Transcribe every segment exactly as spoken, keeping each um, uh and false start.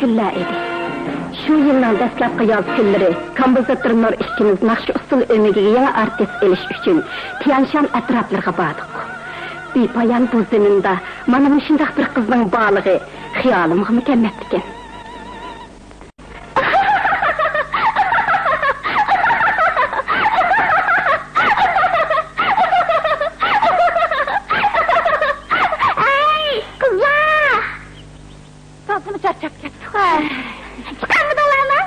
كۈنلەر ئىدى. شۇ يىلنىڭ دەسلەپكى ياز كۈنلىرى كومپوزىتور نۇر ئىككىمىز ناخشا ئۇسسۇل ئۆمىكىگە يېڭى ئارتىس ئېلىش ئۈچۈن تيەنشان ئەتراپلىرىغا باردۇق. بىپايان بۇ زېمىندا مانا مۇشۇنداق بىر قىزنىڭ بارلىقى خىيالىمغىمۇ كەلمەپتىكەن. ئەي، قىزلار! تازىمۇ چارچاپ كەتتۇق. ھە. چىقارمىدىڭلارمۇ؟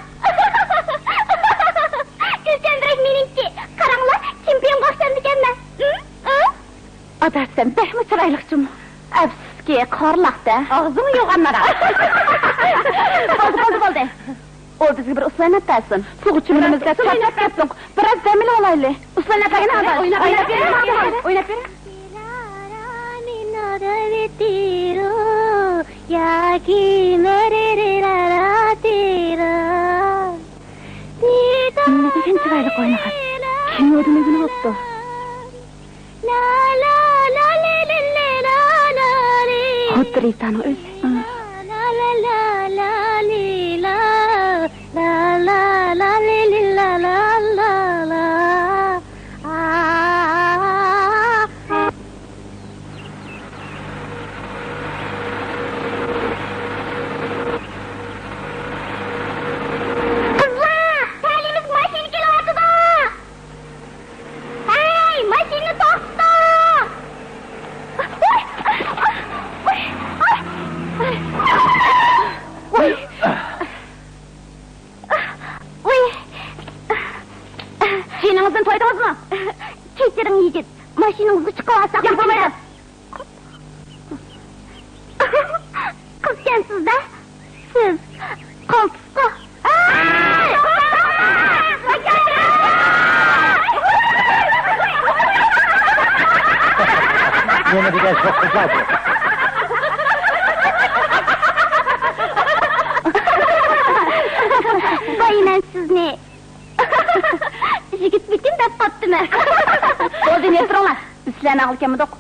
گۈلچېھرەم مېنىڭكى. قاراڭلار، چېمپىيونغا ئوخشامدىكەنمەن. ھە؟ ھە؟ ئادا، سەن بەكمۇ چىرايلىق جۇمۇ. ئەپسۇسكى، خورلۇق-دە. ئاغزىڭنى يوغان مانا. بولدى، بولدى، بولدى. ئۇ بىزگە بىر ئۇسسۇل ئويناپ بەرسۇن. سۇغا چۆمۈلىمىزدە چارچاپ كەتتۇق. بىراز دەم ئېلىۋالايلى. ئۇسسۇل ئويناپ بەرگىنە ئادا. ئويناپ، ئويناپ بېرىڭ، ئويناپ بېرىڭ. نېمە دېگەن چىرايلىق ئوينىغان. كىنودىن ئۆگىنىۋاپتۇ. خۇددى رىتانىڭ ئۆزى. قىزلار، تەلىيىمىزگە ماشىنا كېلىۋاتىدۇ! ھەي، ماشىنىنى توختىتىڭ! ۋاي! ۋاي! ۋاي! ۋاي! جېنىڭىزدىن تويدىڭىزمۇ؟ كەچۈرۈڭ، يىگىت. ماشىنىڭىزغا چىقىۋالساق ياق، بولمايدۇ. قىزكەنسىز-دە سىز. قالتىسقا. نېمە دېگەن شوخ قىزلار بۇ؟ بايىمەن سىزنى. يىگىتمىكىن دەپ قاپتىمەن. بولدى، يېتىپ تۇرۇڭلار. بىز سىلەرنى ئاڭلىۋاتقان ئىدۇق.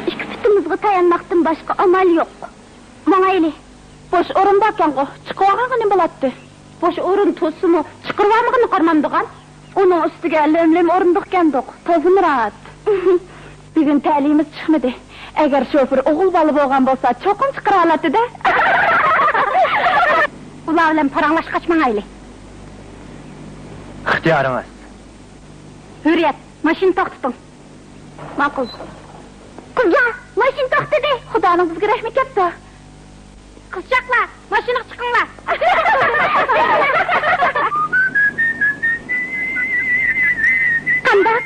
ئىككى پۇتىمىزغا تايانماقتىن باشقا ئامال يوق. ماڭايلى. بوش ئورۇن باركەنغۇ، چىقىۋالغانغا نېمە بولاتتى؟ بوش ئورۇن تۇرسىمۇ، چىقىرىۋالمىغىنى قارىمامدىغان. ئۇنىڭ ئۈستىگە لۆم-لۆم ئورۇندۇقكەندۇق، تازىمۇ راھەت. بۈگۈن تەلىيىمىز چىقمىدى. ئەگەر شوپۇر ئوغۇل بالا بولغان بولسا، چوقۇم چىقىرىۋالاتتى-دە. ئۇلار بىلەن پاراڭلاشقاچ ماڭايلى. ئىختىيارىڭىز. ھۆرىيەت، ماشىنا توختىتىڭ. ماقۇل. قىزلار، ماشىنا توختىدى. خۇدانىڭ بىزگە رەھمى كەپتۇ. قىزچاقلار، ماشىنىغا چىقىڭلار. قانداق؟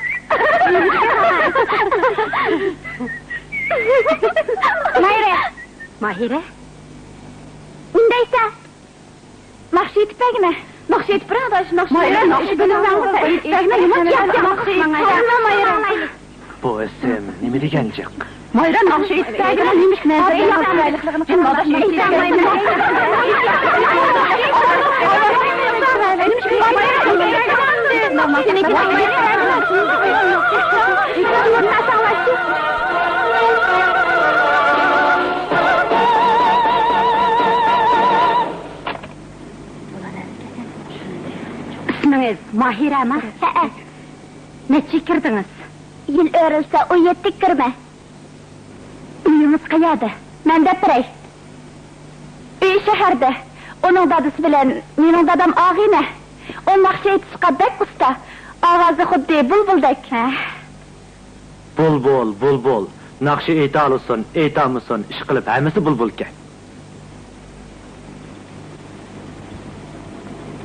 ماھىرە. ماھىرە؟ ئۇندايسا، ناخشا ئېيتىپ بەرگىنە. ناخشا ئېيتىپ بېرىڭ، ئاداش، ناخشا. ماھىرە، ناخشا ئېيتىپ بەرگىنە. ياق، ياق، ناخشا ئېيتىپ بەرگىنە. ياق، ياق، ناخشا ئېيتىپ بەرگىنە. بۇ ئىسىم نېمە دېگەن جىق؟ ماھىرە، ناخشا ئېيتىپ بەرگىنە. نېمىش نەزەر قىلىپ. ئىسمىڭىز ماھىرەمۇ؟ ھەئە. نەچچىگە كىردىڭىز؟ يىل ئۆرۈلسە، ئون يەتتىگە كىرىمەن. ئۆيىڭىز قەيەردە؟ مەن دەپ بېرەي. ئۆي شەھەردە. ئۇنىڭ دادىسى بىلەن مېنىڭ دادام ئاغىنە. ئۇ ناخشا ئېيتىشقا بەك ئۇستا. ئاۋازى خۇددى بۇلبۇلدەك. ھە. بۇلبۇل، بۇلبۇل. ناخشا ئېيتالىسۇن، ئېيتالمىسۇن، ئىشقىلىپ ھەممىسى بۇلبۇلكەن.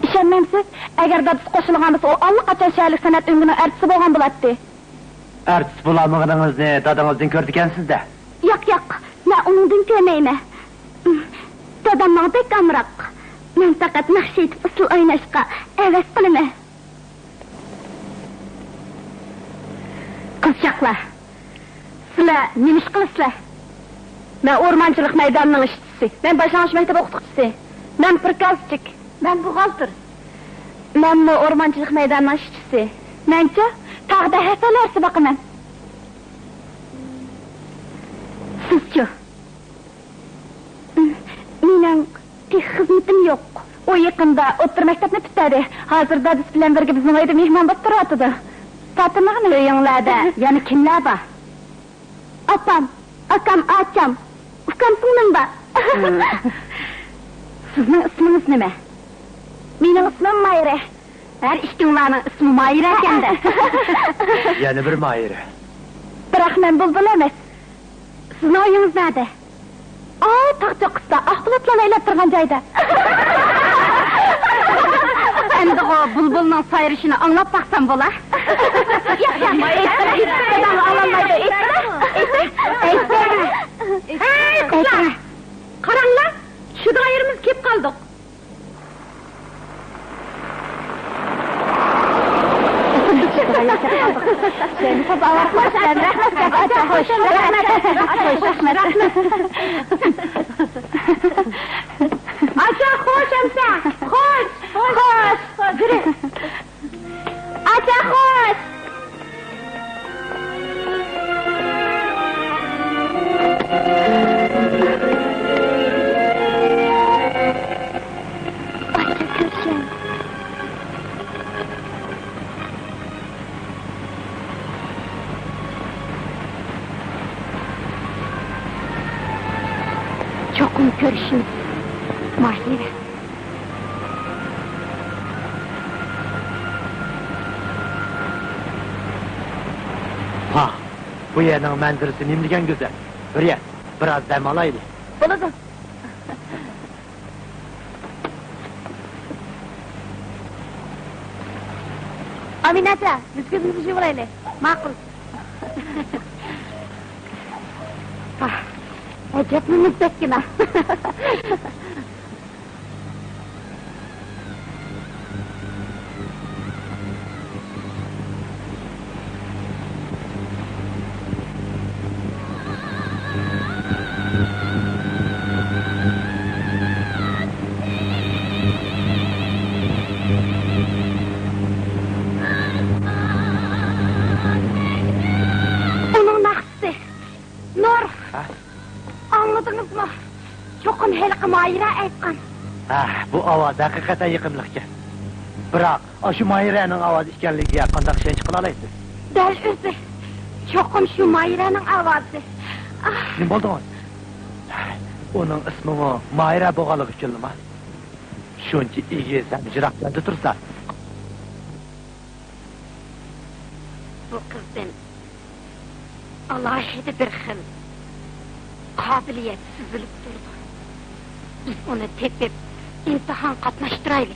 ئىشەنمەمسىز؟ ئەگەر دادىسى قوشۇلغان بولسا، ئۇ ئاللىقاچان شەھەرلىك سەنئەت ئۆمىكىنىڭ ئارتىسى بولغان بولاتتى. ئارتىس بولالمىغىنىڭىزنى دادىڭىزدىن كۆرىدىكەنسىز-دە. ياق، ياق، مەن ئۇنىڭدىن كۆرمەيمەن. دادام ماڭا بەك ئامراق. مەن پەقەت ناخشا ئېيتىپ ئۇسسۇل ئويناشقا ھەۋەس قىلىمەن. قىزچاقلار، سىلەر نېمە ئىش قىلىسىلەر؟ مەن ئورمانچىلىق مەيدانىنىڭ ئىشچىسى. مەن باشلانغۇچ مەكتەپ ئوقۇتقۇچىسى. مەن پىركازچىك. مەن بوغالتىر. مەنمۇ ئورمانچىلىق مەيدانىنىڭ ئىشچىسى. مەنچۇ، تاغدا ھەسەل ھارسا باقىمەن. ئۇ يېقىندا ئوتتۇرا مەكتەپنى پۈتتۈردى. ھازىر دادىسى بىلەن بىرگە بىزنىڭ ئۆيدە مېھمان بولۇپ تۇرۇۋاتىدۇ. فاتىمىغىنى ئۆيۈڭلەردە يەنە كىملەر بار؟ ئاپام، ئاكام، ئاچام، ئۇكام سىڭلىم بار. سىزنىڭ ئىسمىڭىز نېمە؟ مېنىڭ ئىسمىم مايرا. ھەر ئىككىڭلارنىڭ ئىسمى مايرا ئىكەن-دە. يەنە بىر مايرا. بىراق مەن بۇلبۇل ئەمەس. سىزنىڭ ئۆيىڭىز نەدە؟ ئاۋۇ تاغ چوققىسىدا، ئاق بۇلۇتلارنى ئەيلەپ تۇرغان جايدا. ئەمدىغۇ بۇلبۇلنىڭ سايرىشىنى ئاڭلاپ باقسام بولا؟ ياق، ياق، ئېيتقىلى، ئېيتقىلى، دادام ئاڭلانمايدۇ، ئېيتقىلى، ئېيتقىلى، ئېيتقىلى. ھەي، قىزلار! قاراڭلار، چۈشىدىغان يېرىمىزگە كېلىپ قالدۇق. ئاچا، خوش ئەمسە، خوش، خوش، خوش، يۈرۈڭ. ئاچا، خوش. چوقۇم كۆرۈشىمىز، ماھىرە. ھا، بۇ يەرنىڭ مەنزىرىسى نېمىدېگەن گۈزەل. ھۈررىيەت، بىراز دەم ئالايلى. بولىدۇ. ئامىنە ئاچا، يۈز كۆزىمىزنى يۇيۇۋالايلى. ماقۇل. ئاھ، ئەجەبمۇ مۇزدەك كىنو. ئۇنىڭ ناخشىسى. نۇر! ھە؟ ئاڭلىدىڭىزمۇ؟ چوقۇم ھېلىقى ماھىرە ئېيتقان. ھە، بۇ ئاۋاز ھەقىقەتەن يېقىملىقكەن. بىراق، ئاشۇ ماھىرەنىڭ ئاۋازى ئىكەنلىكىگە قانداق ئىشەنچ قىلالايسىز؟ دەل ئۆزى. چوقۇم شۇ ماھىرەنىڭ ئاۋازى. ئاھ. نېمە بولدىڭىز؟ ئۇنىڭ ئىسمىمۇ ماھىرە بولغانلىقى ئۈچۈنلىما؟ شۇنچە ئېگىز ھەم يىراق يەردە تۇرسا. بۇ قىزدىن ئالاھىدە بىر خىل قابىلىيەت سېزىلىپ تۇرىدۇ. بىز ئۇنى تېپىپ، ئىمتىھان قاتناشتۇرايلى.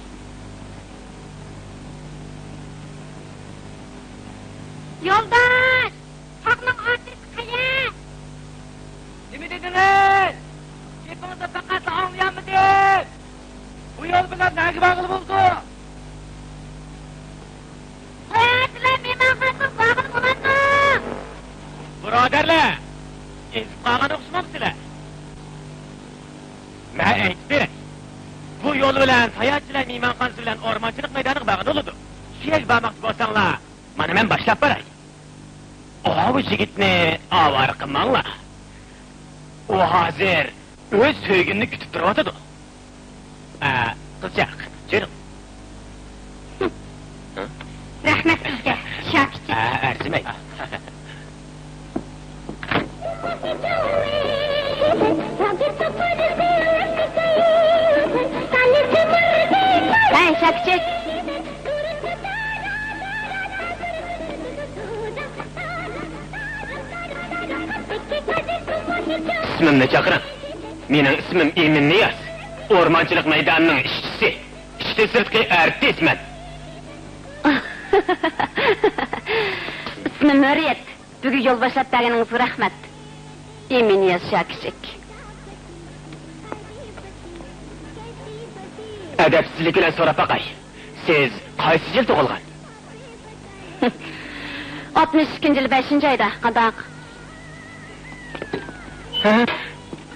يولداش! تاغنىڭ ئارقىسى قەيەر؟ نېمە دېدىڭىز؟ گېپىڭىزنى پەقەتلا ئاڭلىيالمىدىم. بۇ يول بىلەن نەگە بارغىلى بولىدۇ؟ ساياھەتچىلەر مېھمانخانىسىغا بارغىلى بولامدۇ؟ بۇرادەرلەر، ئېزىپ قالغان ئوخشىمامسىلەر؟ مەن ئېيتتىم، بۇ يول بىلەن ساياھەتچىلەر مېھمانخانىسى بىلەن ئورمانچىلىق مەيدانىغا بارغىلى بولىدۇ. شۇ يەرگە بارماقچى بولساڭلار، مانا مەن باشلاپ باراي. ئاۋۇ يىگىتنى ئاۋارە قىلماڭلار. ئۇ ھازىر ئۆز سۆيگۈمنى كۈتۈپ تۇرۇۋاتىدۇ. ئە، قىزچاق، يۈرۈڭ. رەھمەت سىزگە، شاكىچىك. ئە، ئەرزىمەي. ھەي، شاكىچىك! ئىسمىمنى چاقىرىڭ. مېنىڭ ئىسمىم ئىمىن نىياز. ئورمانچىلىق مەيدانىنىڭ ئىشچىسى. ئىشتىن سىرتقى ئارتىس مەن. ئىسمىم ھۆرىيەت. بۈگۈن يول باشلاپ بەرگىنىڭىزگە رەھمەت. ئىمىن نىياز شاكىچىك. ئەدەپسىزلىك بىلەن سوراپ باقاي. سىز قايسى يىل تۇغۇلغان؟ ئاتمىش ئىككىنچى يىل بەشىنچى ئايدا. قانداق؟ ھە؟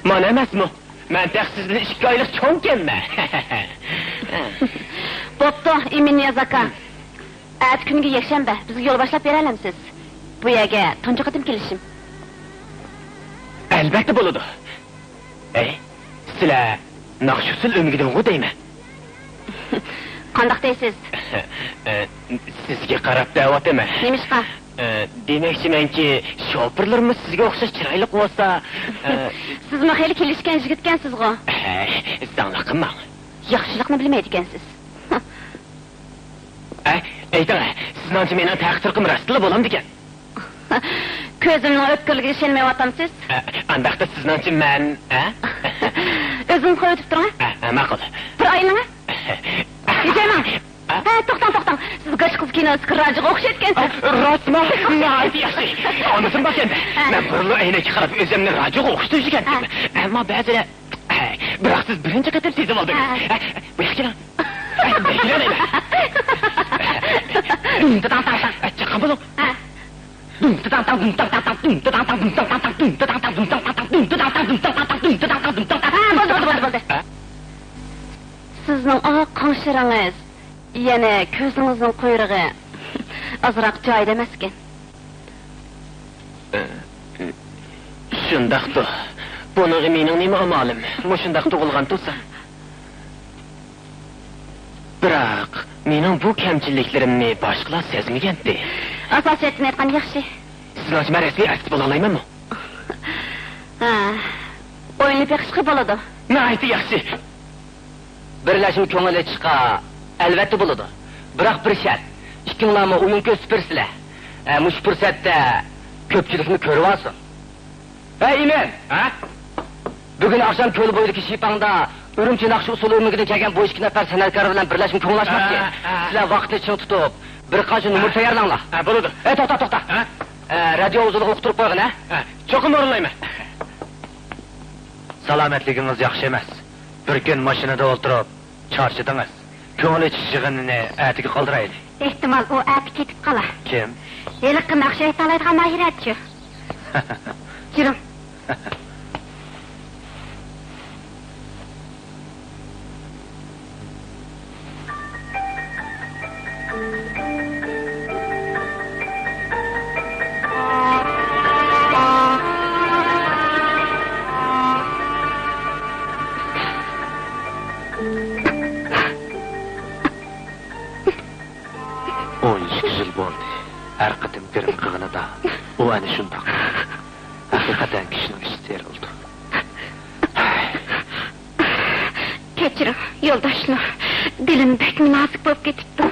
مانا ئەمەسمۇ؟ مەن تېخى سىزدىن ئىككى ئايلىق چوڭكەنمەن. بوپتۇ، ئىمىن نىياز ئاكا. ئەتە كۈنگە يەكشەنبە، بىزگە يول باشلاپ بېرەلەمسىز؟ بۇ يەرگە تۇنجى قېتىم كېلىشىم. ئەلۋەتتە بولىدۇ. ئەي، سىلەر ناخشا-ئۇسسۇل ئۆمىكىدىنغۇ دەيمەن. قانداق دەيسىز؟ ئە، سىزگە قاراپ دەۋاتىمەن. نېمىشقا؟ ئە، دېمەكچىمەنكى، شوپۇرلىرىمۇ سىزگە ئوخشاش چىرايلىق بولسا، ئە، سىزمۇ خېلى كېلىشكەن يىگىتكەنسىزغۇ؟ ھەي، زاڭلىق قىلماڭ. ياخشىلىقنى بىلمەيدىكەنسىز. ئە، ئېيتىڭ، سىزنىڭچە مېنىڭ تەقدىرىم راستلا بولامدىكەن؟ كۆزۈمنىڭ ئۆتكۈرلۈكىگە ئىشەنمەيۋاتامسىز؟ ئە، ئانداقتا سىزنىڭچە مەن، ئە؟ ئۆزۈڭىز قويۇۋېتىپ تۇرۇڭ، ھە؟ ئە، ئە، ماقۇل. بىر ئايلىنىڭ، ھە؟ ئە. ھە، توختاڭ، توختاڭ. سىز گاش قىز كىنوسىدىكى راجىغا ئوخشايدىكەنسىز. ئە، راستمۇ؟ ناھايىتى ياخشى. ئاندىسىمۇ باركەن. ھە. مەن بۇرۇنلا ئەينەككە قاراپ ئۆزۈمنى راجىغا ئوخشىتىۋېتىدىكەنتىم. ھە. ئەمما بەزىدە، ئە، بىراق سىز بىرىنچى قېتىم سېزىۋالدىڭىز. ھە. ئە، بۇ ياققا كېلىڭ. ئە، بىر كېلىڭ دەيمەن. دۇم دۇداڭ تاڭ تاڭ. ئە، چاققان بولۇڭ. ھە. ھە، بولدى، بولدى، بولدى، بولدى. سىزنىڭ ئا قاڭشىرىڭىز، يەنە كۆزىڭىزنىڭ قۇيرۇقى ئازراق جايىدا ئەمەسكەن. شۇنداقتۇ. بۇنىڭغا مېنىڭ نېمە ئامالىم؟ مۇشۇنداق تۇغۇلغان تۇرسام. بىراق، مېنىڭ بۇ كەمچىلىكلىرىمنى باشقىلار سەزمىگەنتى. ئاساسىيەتتىن ئېيتقان ياخشى. سىزنىڭچە مەن رەسمىي ئارتىس بولالايمەنمۇ؟ ھە، ئويلىنىپ بېقىشقا بولىدۇ. ناھايىتى ياخشى. بىرلەشمە كۆڭۈل ئېچىشقا ئەلۋەتتە بولىدۇ. بىراق بىر شەرت، ئىككىڭلارمۇ ئويۇن كۆرسىتىپ بېرىسىلەر. ھە، مۇشۇ پۇرسەتتە كۆپچىلىكمۇ كۆرۈۋالسۇن. ھەي، ئىمىن! ھە؟ بۈگۈن ئاخشام كۆل بويىدىكى شىپاڭدا ئۈرۈمچى ناخشا ئۇسسۇل ئۆمىكىدىن كەلگەن بۇ ئىككى نەپەر سەنئەتكار بىلەن بىرلەشمە كوڭلاشماقچى. ھە، ھە. سىلەر ۋاقىتنى چىڭ تۇتۇپ، بىر قانچە نومۇر ھە. تەييارلاڭلار. ھە، بولىدۇ. ئەي، توختا، توختا. ھە؟ ئە، رادىيو ئۇزۇنلۇقى ئۇقتۇرۇپ قويغىن، ھە؟ ھە، چوقۇم ئورۇنلايمەن. سالامەتلىكىڭىز ياخشى ئەمەس. بىر كۈن ماشىنىدا ئولتۇرۇپ، چارچىدىڭىز. كۆڭۈل ئېچىش يىغىنىنى ئەتىگە قالدۇرايلى. ئېھتىمال، ئۇ ئەتە كېتىپ قالا. كىم؟ ھېلىقى ناخشا ئېيتالايدىغان ماھىرەچۇ. يۈرۈڭ. ئون ئىككى يىل بولدى. ھەر قېتىم گىرىم قىلغىنىدا، ئۇ ئەنە شۇنداق. ھەقىقەتەن كىشىنىڭ ئىچى سىيرىلىدۇ. كەچۈرۈڭ، يولداش نۇر. دىلىم بەكمۇ نازۇك بولۇپ كېتىپتۇ.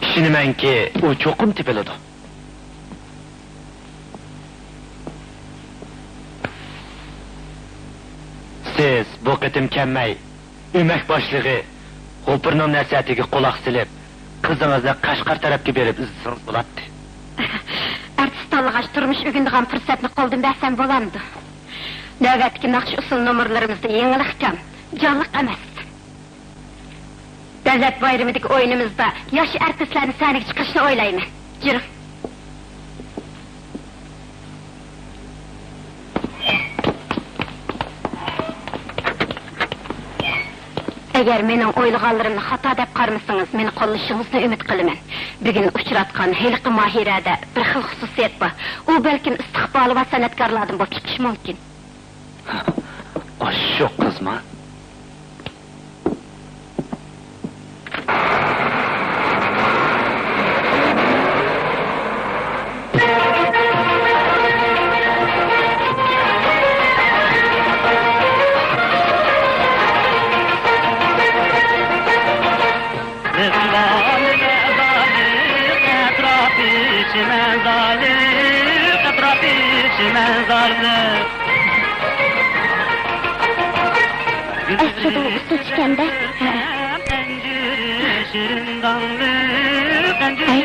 ئىشىنىمەنكى، ئۇ چوقۇم تېپىلىدۇ. سىز بۇ قېتىم كەلمەي، ئۆمەك باشلىقى غوپۇرنىڭ نەسىھەتىگە قۇلاق سېلىپ، قىزىڭىزنى قەشقەر تەرەپكە بېرىپ ئىزدىسىڭىز بولاتتى. ئارتىس تاللىغاچ، تۇرمۇش ئۆگىنىدىغان پۇرسەتنى قولدىن بەرسەم بولامدۇ؟ نۆۋەتتىكى ناخشا ئۇسسۇل نومۇرلىرىمىزدا يېڭىلىقچان، جانلىق ئەمەس. دۆلەت بايرىمىدىكى ئويۇنىمىزدا ياش ئارتىسلارنى سەھنىگە چىقىرىشنى ئويلايمەن. يۈرۈڭ. ئەگەر مېنىڭ ئويلىغانلىرىمنى خاتا دەپ قارىمىسىڭىز، مېنى قوللىشىڭىزنى ئۈمىد قىلىمەن. بۈگۈن ئۇچراتقان ھېلىقى ماھىرەدە بىر خىل خۇسۇسىيەت بار. ئۇ بەلكىم ئىستىقبالى بار سەنئەتكارلاردىن بولۇپ چىقىشى مۇمكىن. ئاشۇ قىزما؟ ئەتراپى چىمەنزارلىق، ئەتراپى چىمەنزارلىق. ئەسلىدە ئۇ ئۇسسۇلچىكەن-دە. ھەي،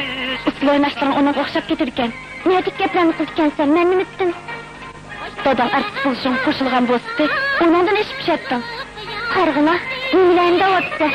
ئۇسسۇل ئويناشلىرىڭ ئۇنىڭغا ئوخشاپ كېتىدىكەن. نەدىكى گەپلەرنى قىلىدىكەنسەن، مەن نېمە ئېيتتىم؟ داداڭ ئارتىس بولۇشۇڭغا قوشۇلغان بولسىدى، ئۇنىڭدىن ئېشىپ چۈشەتتىڭ. قارىغىنا، نېمىلەرنى دەۋاتىسەن؟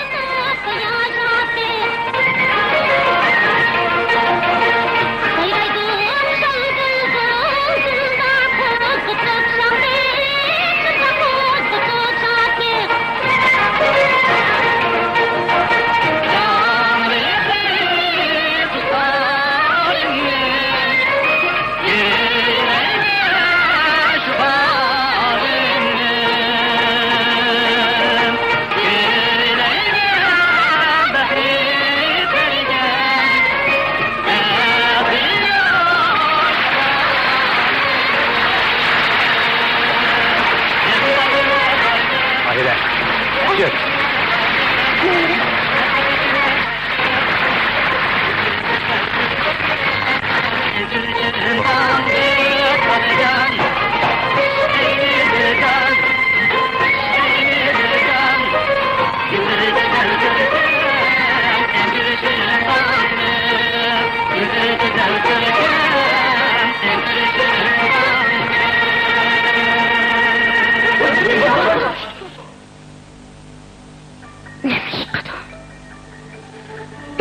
نېمە ئىش قىلدىڭ؟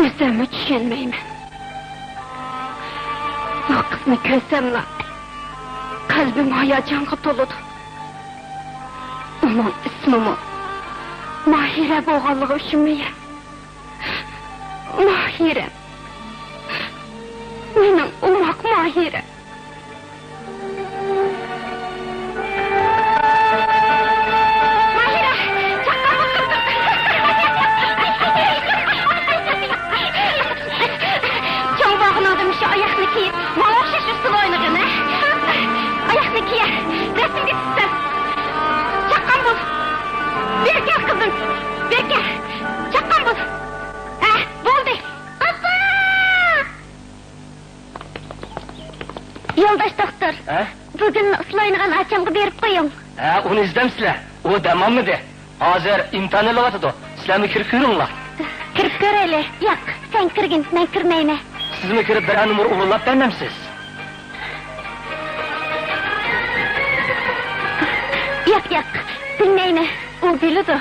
ئۆزۈممۇ چۈشەنمەيمەن. بۇ قىزنى كۆرسەملا، قەلبىم ھاياجانغا تولىدۇ. ئۇنىڭ ئىسمىمۇ ماھىرە بولغانلىقى ئۈچۈنمۇ يا؟ ماھىرە. مېنىڭ ئوماق ماھىرە. ماھىرە! چاققان بول! چوڭ بولغىنىڭدا مۇشۇ ئاياقنى كىيىپ، ماڭا ئوخشاش ئۇسسۇل ئوينىغىن، ھە؟ ئاياقنى كىيە، رەسىمگە چۈشسەم. چاققان بول! بېرى كەل، قىزىم! بېرى كەل! چاققان بول! ھە، بولدى! ئاپا! يولداش دوختۇر، ھە؟ بۈگۈن ئۇسسۇل ئوينىغان ئاچامغا بېرىپ قويۇڭ. ھە، ئۇنى ئىزدەمسىلەر. ئۇ دەم ئالمىدى. ھازىر ئىمتىھان ئېلىۋاتىدۇ. سىلەرمۇ كىرىپ كۆرۈڭلار. كىرىپ كۆرەيلى. ياق، سەن كىرگىن، مەن كىرمەيمەن. سىزمۇ كىرىپ بىرەر نومۇر ئورۇنلاپ بەرمەمسىز؟ ياق، ياق، بىلمەيمەن. ئۇ بىلىدۇ.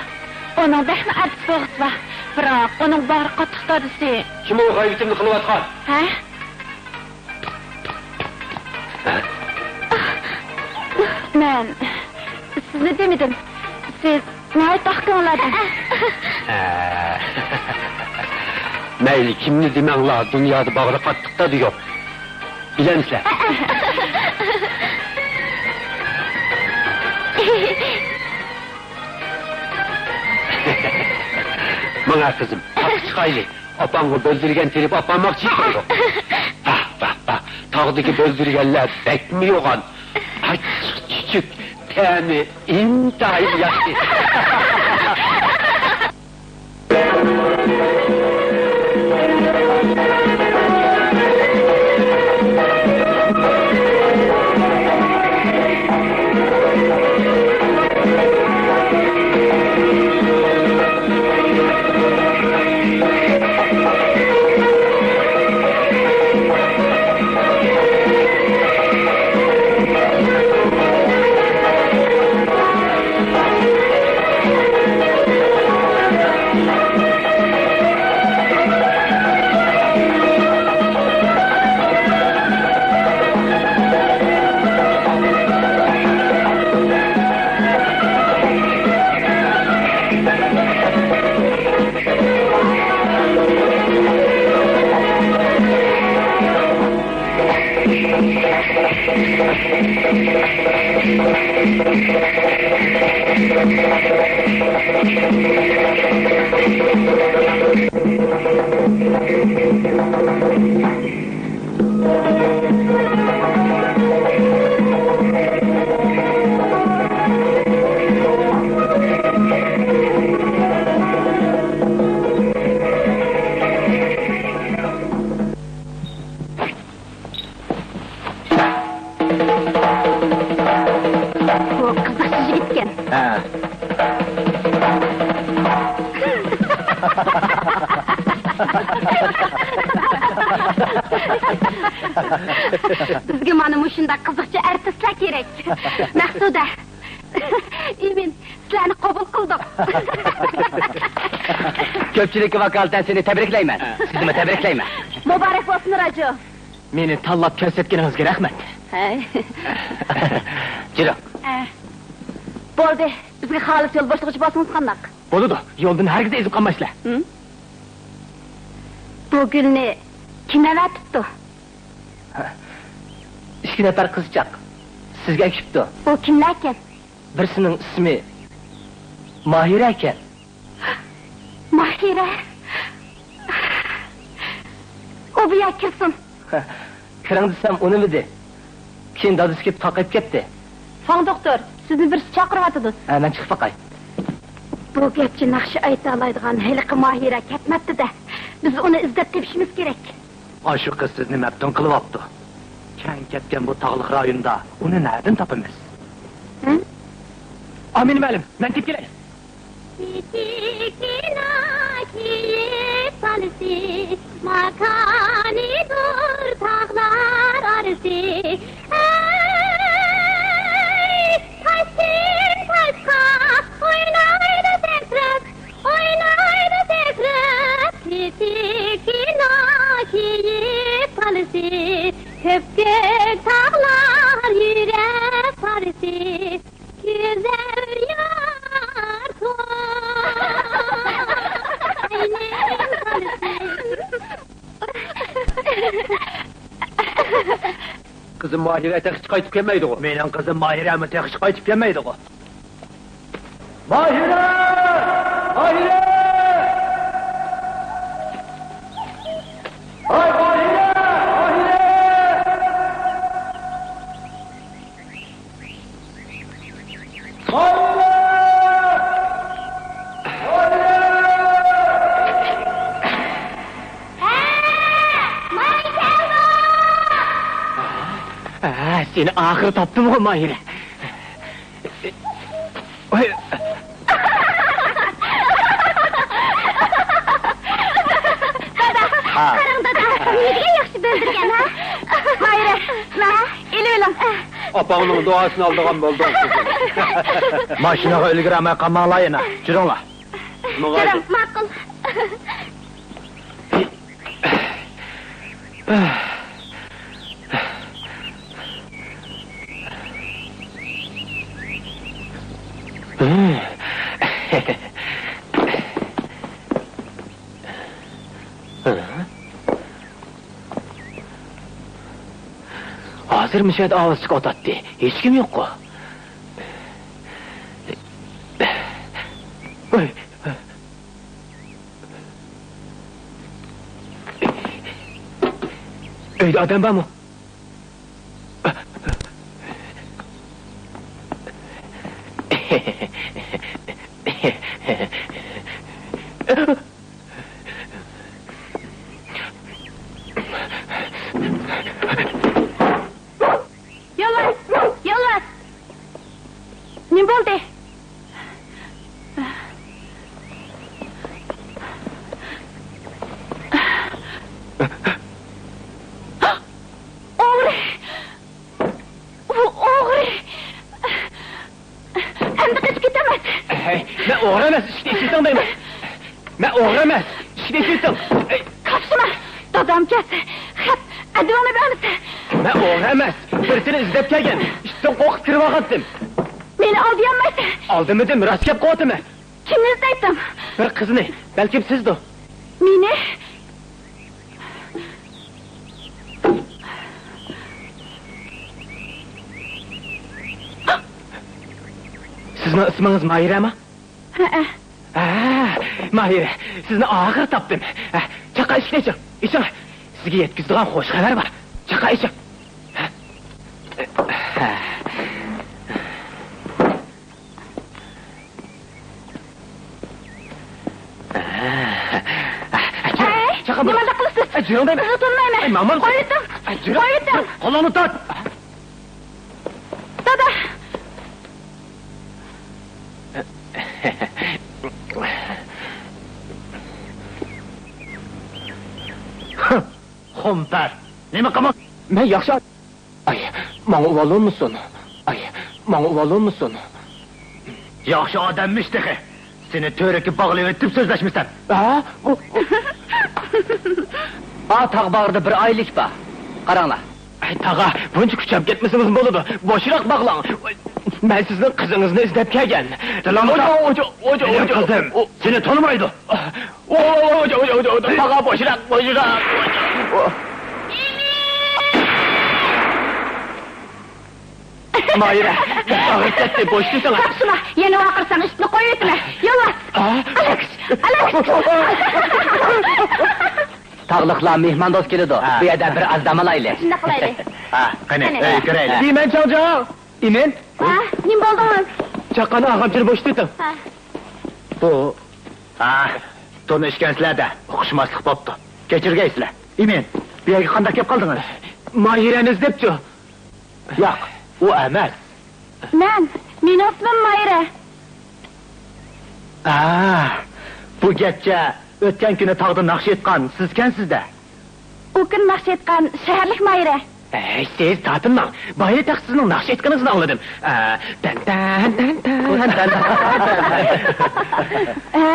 ئۇنىڭ بەكمۇ ئارتىس بولغۇسى بار. بىراق، ئۇنىڭ باغرى قاتتىق دادىسى. كىم ئۇ غەيۋىتىمنى قىلىۋاتقان؟ ھە؟ مەن سىزنى دېمىدىم. سىز ناھايىتى ئاق كۆڭۈل ئادەم. مەيلى، كىمنى دېمەڭلار، دۇنيادا باغرى قاتتىق دادىسى يوق. بىلەمسىلەر؟ ماڭا قىزىم، تاغقا چىقايلى. ئاپاڭغا بۆلدۈرگەن تېرىپ ئاپارماقچى ئىدىڭغۇ. باھ، باھ، باھ. تاغدىكى بۆلدۈرگەنلەر بەكمۇ يوغان. ئاچچىق چۈچۈك، تەمى ئىنتايىن ياخشى. بۇ قىزىق يىگىتكەن. ھە. بىزگە مانا مۇشۇنداق قىزىقچى ئارتىسلار كېرەك. مەقسۇدە، ئىمىن، سىلەرنى قوبۇل قىلدۇق. كۆپچىلىككە ۋاكالىتەن سېنى تەبرىكلەيمەن. سىزنىمۇ تەبرىكلەيمەن. مۇبارەك بولسۇن، راجۇ. مېنى تاللاپ كۆرسەتكىنىڭىزگە رەھمەت. ھەي. جۈرۈڭ. ھە. بولدى، بىزگە خالىس يول بوشلىغۇچى بولسىڭىز قانداق؟ بولىدۇ، يولدىن ھەرگىز ئېزىپ قالمايسىلەر. ھىم؟ بۇ گۈلنى كىم ئەۋەتىپتۇ؟ ئىككى نەپەر قىزچاق. سىزگە ئەكىپتۇ. ئۇ كىملەركەن؟ بىرسىنىڭ ئىسمى ماھىرە ئىكەن. ماھىرە؟ ئۇ بۇ يەرگە كىرسۇن. كىرىڭ دېسەم ئۇنىمىدى. كېيىن دادىسى كېلىپ تاقىيىپ كەتتى. فاڭ دوختۇر، سىزنى بىرسى چاقىرىۋاتىدۇ. ھە، مەن چىقىپ باقاي. بۇ گەپچە ناخشا ئېيتالايدىغان ھېلىقى ماھىرە كەتمەپتۇ-دە. بىز ئۇنى ئىزدەپ تېپىشىمىز كېرەك. ئاشۇ قىز سىزنى مەپتۇن قىلىۋاپتۇ. كەڭ كەتكەن بۇ تاغلىق رايوندا ئۇنى نەدىن تاپىمىز؟ ھە؟ ئامىنە مەلىم، مەن كېلىپ كېلەي. كىچىككىنە كېيىپ بالىسى، ماكانىدۇر تاغلار ئارىسى. ھەي، تاشتىن تاشقا ئوينايدۇ سەكرەپ، ئوينايدۇ سەكرەپ، كىچىككىنە كېيىپ بالىسى. كۆپكۆك تاغلار يۈرەك پارىسى، گۈزەل يار توينىڭ پارىسى. قىزىم ماھىرە تېخىچە قايتىپ كەلمەيدىغۇ؟ مېنىڭ قىزىم ماھىرەمۇ تېخىچە قايتىپ كەلمەيدىغۇ؟ ماھىرە! ماھىرە! ھاي، ماھىرە! ماھىرە! ماھىرە! ماھىرە! ھە، مانا كەلدىم! ھە، سېنى ئاخىرى تاپتىمغۇ، ماھىرە. ۋاي. دادا، ھا. قاراڭ دادا، نېمىدېگەن ياخشى بىلدۈرگەن، ھە؟ ماھىرە، مانا، ئېلىۋېلىڭ. ئاپاڭنىڭ دۇئاسىنى ئالىدىغان بولدۇڭ، قىزىم. ماشىنىغا ئۈلگۈرەلمەي قالماڭلار يەنە. جۈرۈڭلار. جۈرۈڭ، ماقۇل. ھازىر مۇشۇ يەردە ئاۋاز چىقىۋاتاتتى. ھېچكىم يوققۇ؟ ۋاي. ئۆيدە ئادەم بارمۇ؟ يولۋاس! يولۋاس! نېمە بولدى؟ ئوغرى! ئۇ ئوغرى! ئەمدى قېچىپ كېتەمەس. ھەي، مەن ئوغرى ئەمەس، ئىشىكنى ئېچىۋېتىڭ دەيمەن. مەن ئوغرى ئەمەس، ئىشىكنى ئېچىۋېتىڭ. ھەي. قاپسىما، دادام كەلسە، خەپ، ئەدىۋىڭنى بەرمىسە. مەن ئوغرى ئەمەس، بىرسىنى ئىزدەپ كەلگەن. ئىتتىن قورقۇپ كىرىۋالغانتىم. مېنى ئالدىيالمايسەن. ئالدىمىدىم، راست گەپ قىلىۋاتىمەن. كىمنى ئىزدەيتتىڭ؟ بىر قىزنى، بەلكىم سىزدۇ. مېنى؟ سىزنىڭ ئىسمىڭىز ماھىرەمۇ؟ ھەئە. ھە، ماھىرە، سىزنى ئاخىرى تاپتىم. ھە، چاقا ئىشىكنى ئېچىڭ، ئېچىڭ. سىزگە يەتكۈزىدىغان خوش خەۋەر بار. چاقا ئېچىڭ. ھە. ھە. ئەي، نېمانداق قىلىسىز؟ ئەي، جۈرۈڭ دەيمەن. سىزنى تونۇمايمەن. ئەي، ماڭمامسىز؟ قويۇۋېتىڭ. ئەي، جۈرۈڭ. قويۇۋېتىڭ. قولۇڭنى تۇت. دادا. خۇمپەر. نېمە قىلما؟ مەن ياخشى. ئاي، ماڭا ئۇۋالۇرمىسۇن؟ ئاي، ماڭا ئۇۋالۇرمىسۇن؟ ياخشى ئادەممىش تېخى. سېنى تۈۋرۈككە باغلىۋېتىپ سۆزلەشمىسەم. ھە؟ ئا، تاغ باغرىدا بىر ئايلىك بار. قاراڭلار. ئاي، تاغا، بۇنچە كۈچەپ كەتمىسىڭىز بولىدۇ. بوشراق باغلاڭ. مەن سىزنىڭ قىزىڭىزنى ئىزدەپ كەلگەن. دىلىڭنى تاپ. مېنىڭ قىزىم سېنى تونۇمايدۇ. ۋوي، ۋوي، ۋوي، ۋوي، ۋوي، ۋوي، ۋوي، تاغا بوشراق، بوشراق. ماھىرە، ئاغرىپ كەتتى، بوشىتىۋېتىڭ. قاپسىما، يەنە ۋارقىرىساڭ ئىتنى قويۇۋېتىمەن. يولۋاس! ئا؟ ئالاكىش! ئالاكىش! تاغلىقلار مېھماندوست كېلىدۇ. ھە. بۇ يەردە بىر ئاز دام ئالايلى. شۇنداق قىلايلى. ھە، قېنى، قېنى. ئۆيگە كىرەيلى. ھە. دېمەن چاڭجاۋ. ئىمىن. ھە، نېمە بولدىڭىز؟ چاققاننى ئاغامچىنى بوشىتىۋېتىڭ. ھە. بۇ. ھا، تونۇشكەنسىلەر-دە، ئۇقۇشماسلىق بوپتۇ. كەچۈرگەيسىلەر. ئىمىن، بۇ يەرگە قانداق كەپ قالدىڭىز؟ ماھىرەنى ئىزدەپچۇ؟ ياق، ئۇ ئەمەس. مەن، مېنىڭ ئىسمىم ماھىرە. ھا، بۇ گەپچە ئۆتكەن كۈنى تاغدا ناخشا ئېيتقان سىزكەنسىز-دە. ئۇ كۈن ناخشا ئېيتقان شەھەرلىك ماھىرە. ھەي، سىز تارتىنماڭ. بايا تېخى سىزنىڭ ناخشا ئېيتقىنىڭىزنى ئاڭلىدىم. ئە، تەن، تەن، تەن، تەن، تەن، تەن. ھە،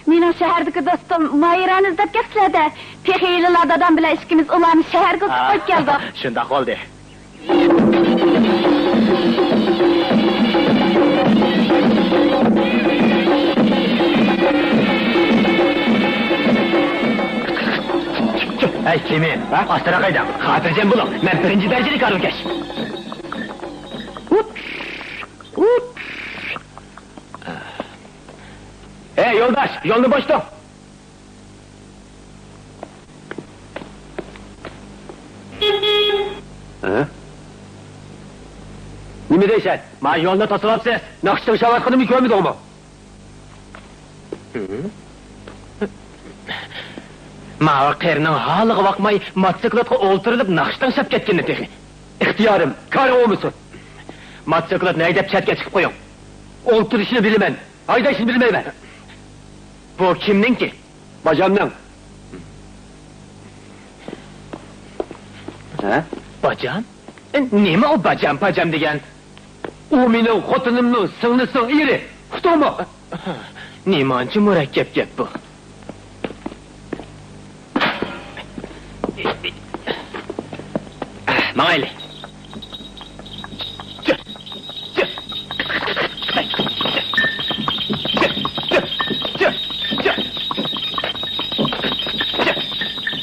مېنىڭ شەھەردىكى دوستۇم ماھىرەنى ئىزدەپ كەپسىلەر-دە. تېخى ھېلىلا دادام بىلەن ئىككىمىز ئۇلارنى شەھەرگە ئۇزىتىپ قويۇپ كەلدۇق. شۇنداق بولدى. ھەي، كىمى؟ ھە؟ ئاستىراق ھەيدەڭ. خاتىرجەم بولۇڭ، مەن بىرىنچى دەرىجىلىك ھارۋىكەش. ھەي، يولداش، يولنى بوشىتىڭ. ھە؟ نېمە دەيسەن؟ ما يولنى توسۇۋاپسىز. ناخشا تىڭشاۋاتقىنىمنى كۆرمىدىڭمۇ؟ ماۋۇ قېرىنىڭ ھالىغا باقماي، موتوسىكلىتقا ئولتۇرۇلۇپ ناخشا تىڭشاپ كەتكىنى تېخى. ئىختىيارىم، كارىڭ بولمىسۇن. موتوسىكلىت ھەيدەپ چەتكە چىقىپ قويۇڭ. ئولتۇرۇشنى بىلىمەن، ھەيدەشنى بىلمەيمەن. بۇ كىمنىڭكى؟ باجامنىڭ. ھە؟ باجام؟ نېمە ئۇ باجام، باجام دېگەن؟ ئۇ مېنىڭ خوتۇنۇمنىڭ سىڭلىسىنىڭ ئېرى. ئۇقتۇڭمۇ؟ نېمانچە مۇرەككەپ گەپ بۇ؟ ماڭايلى.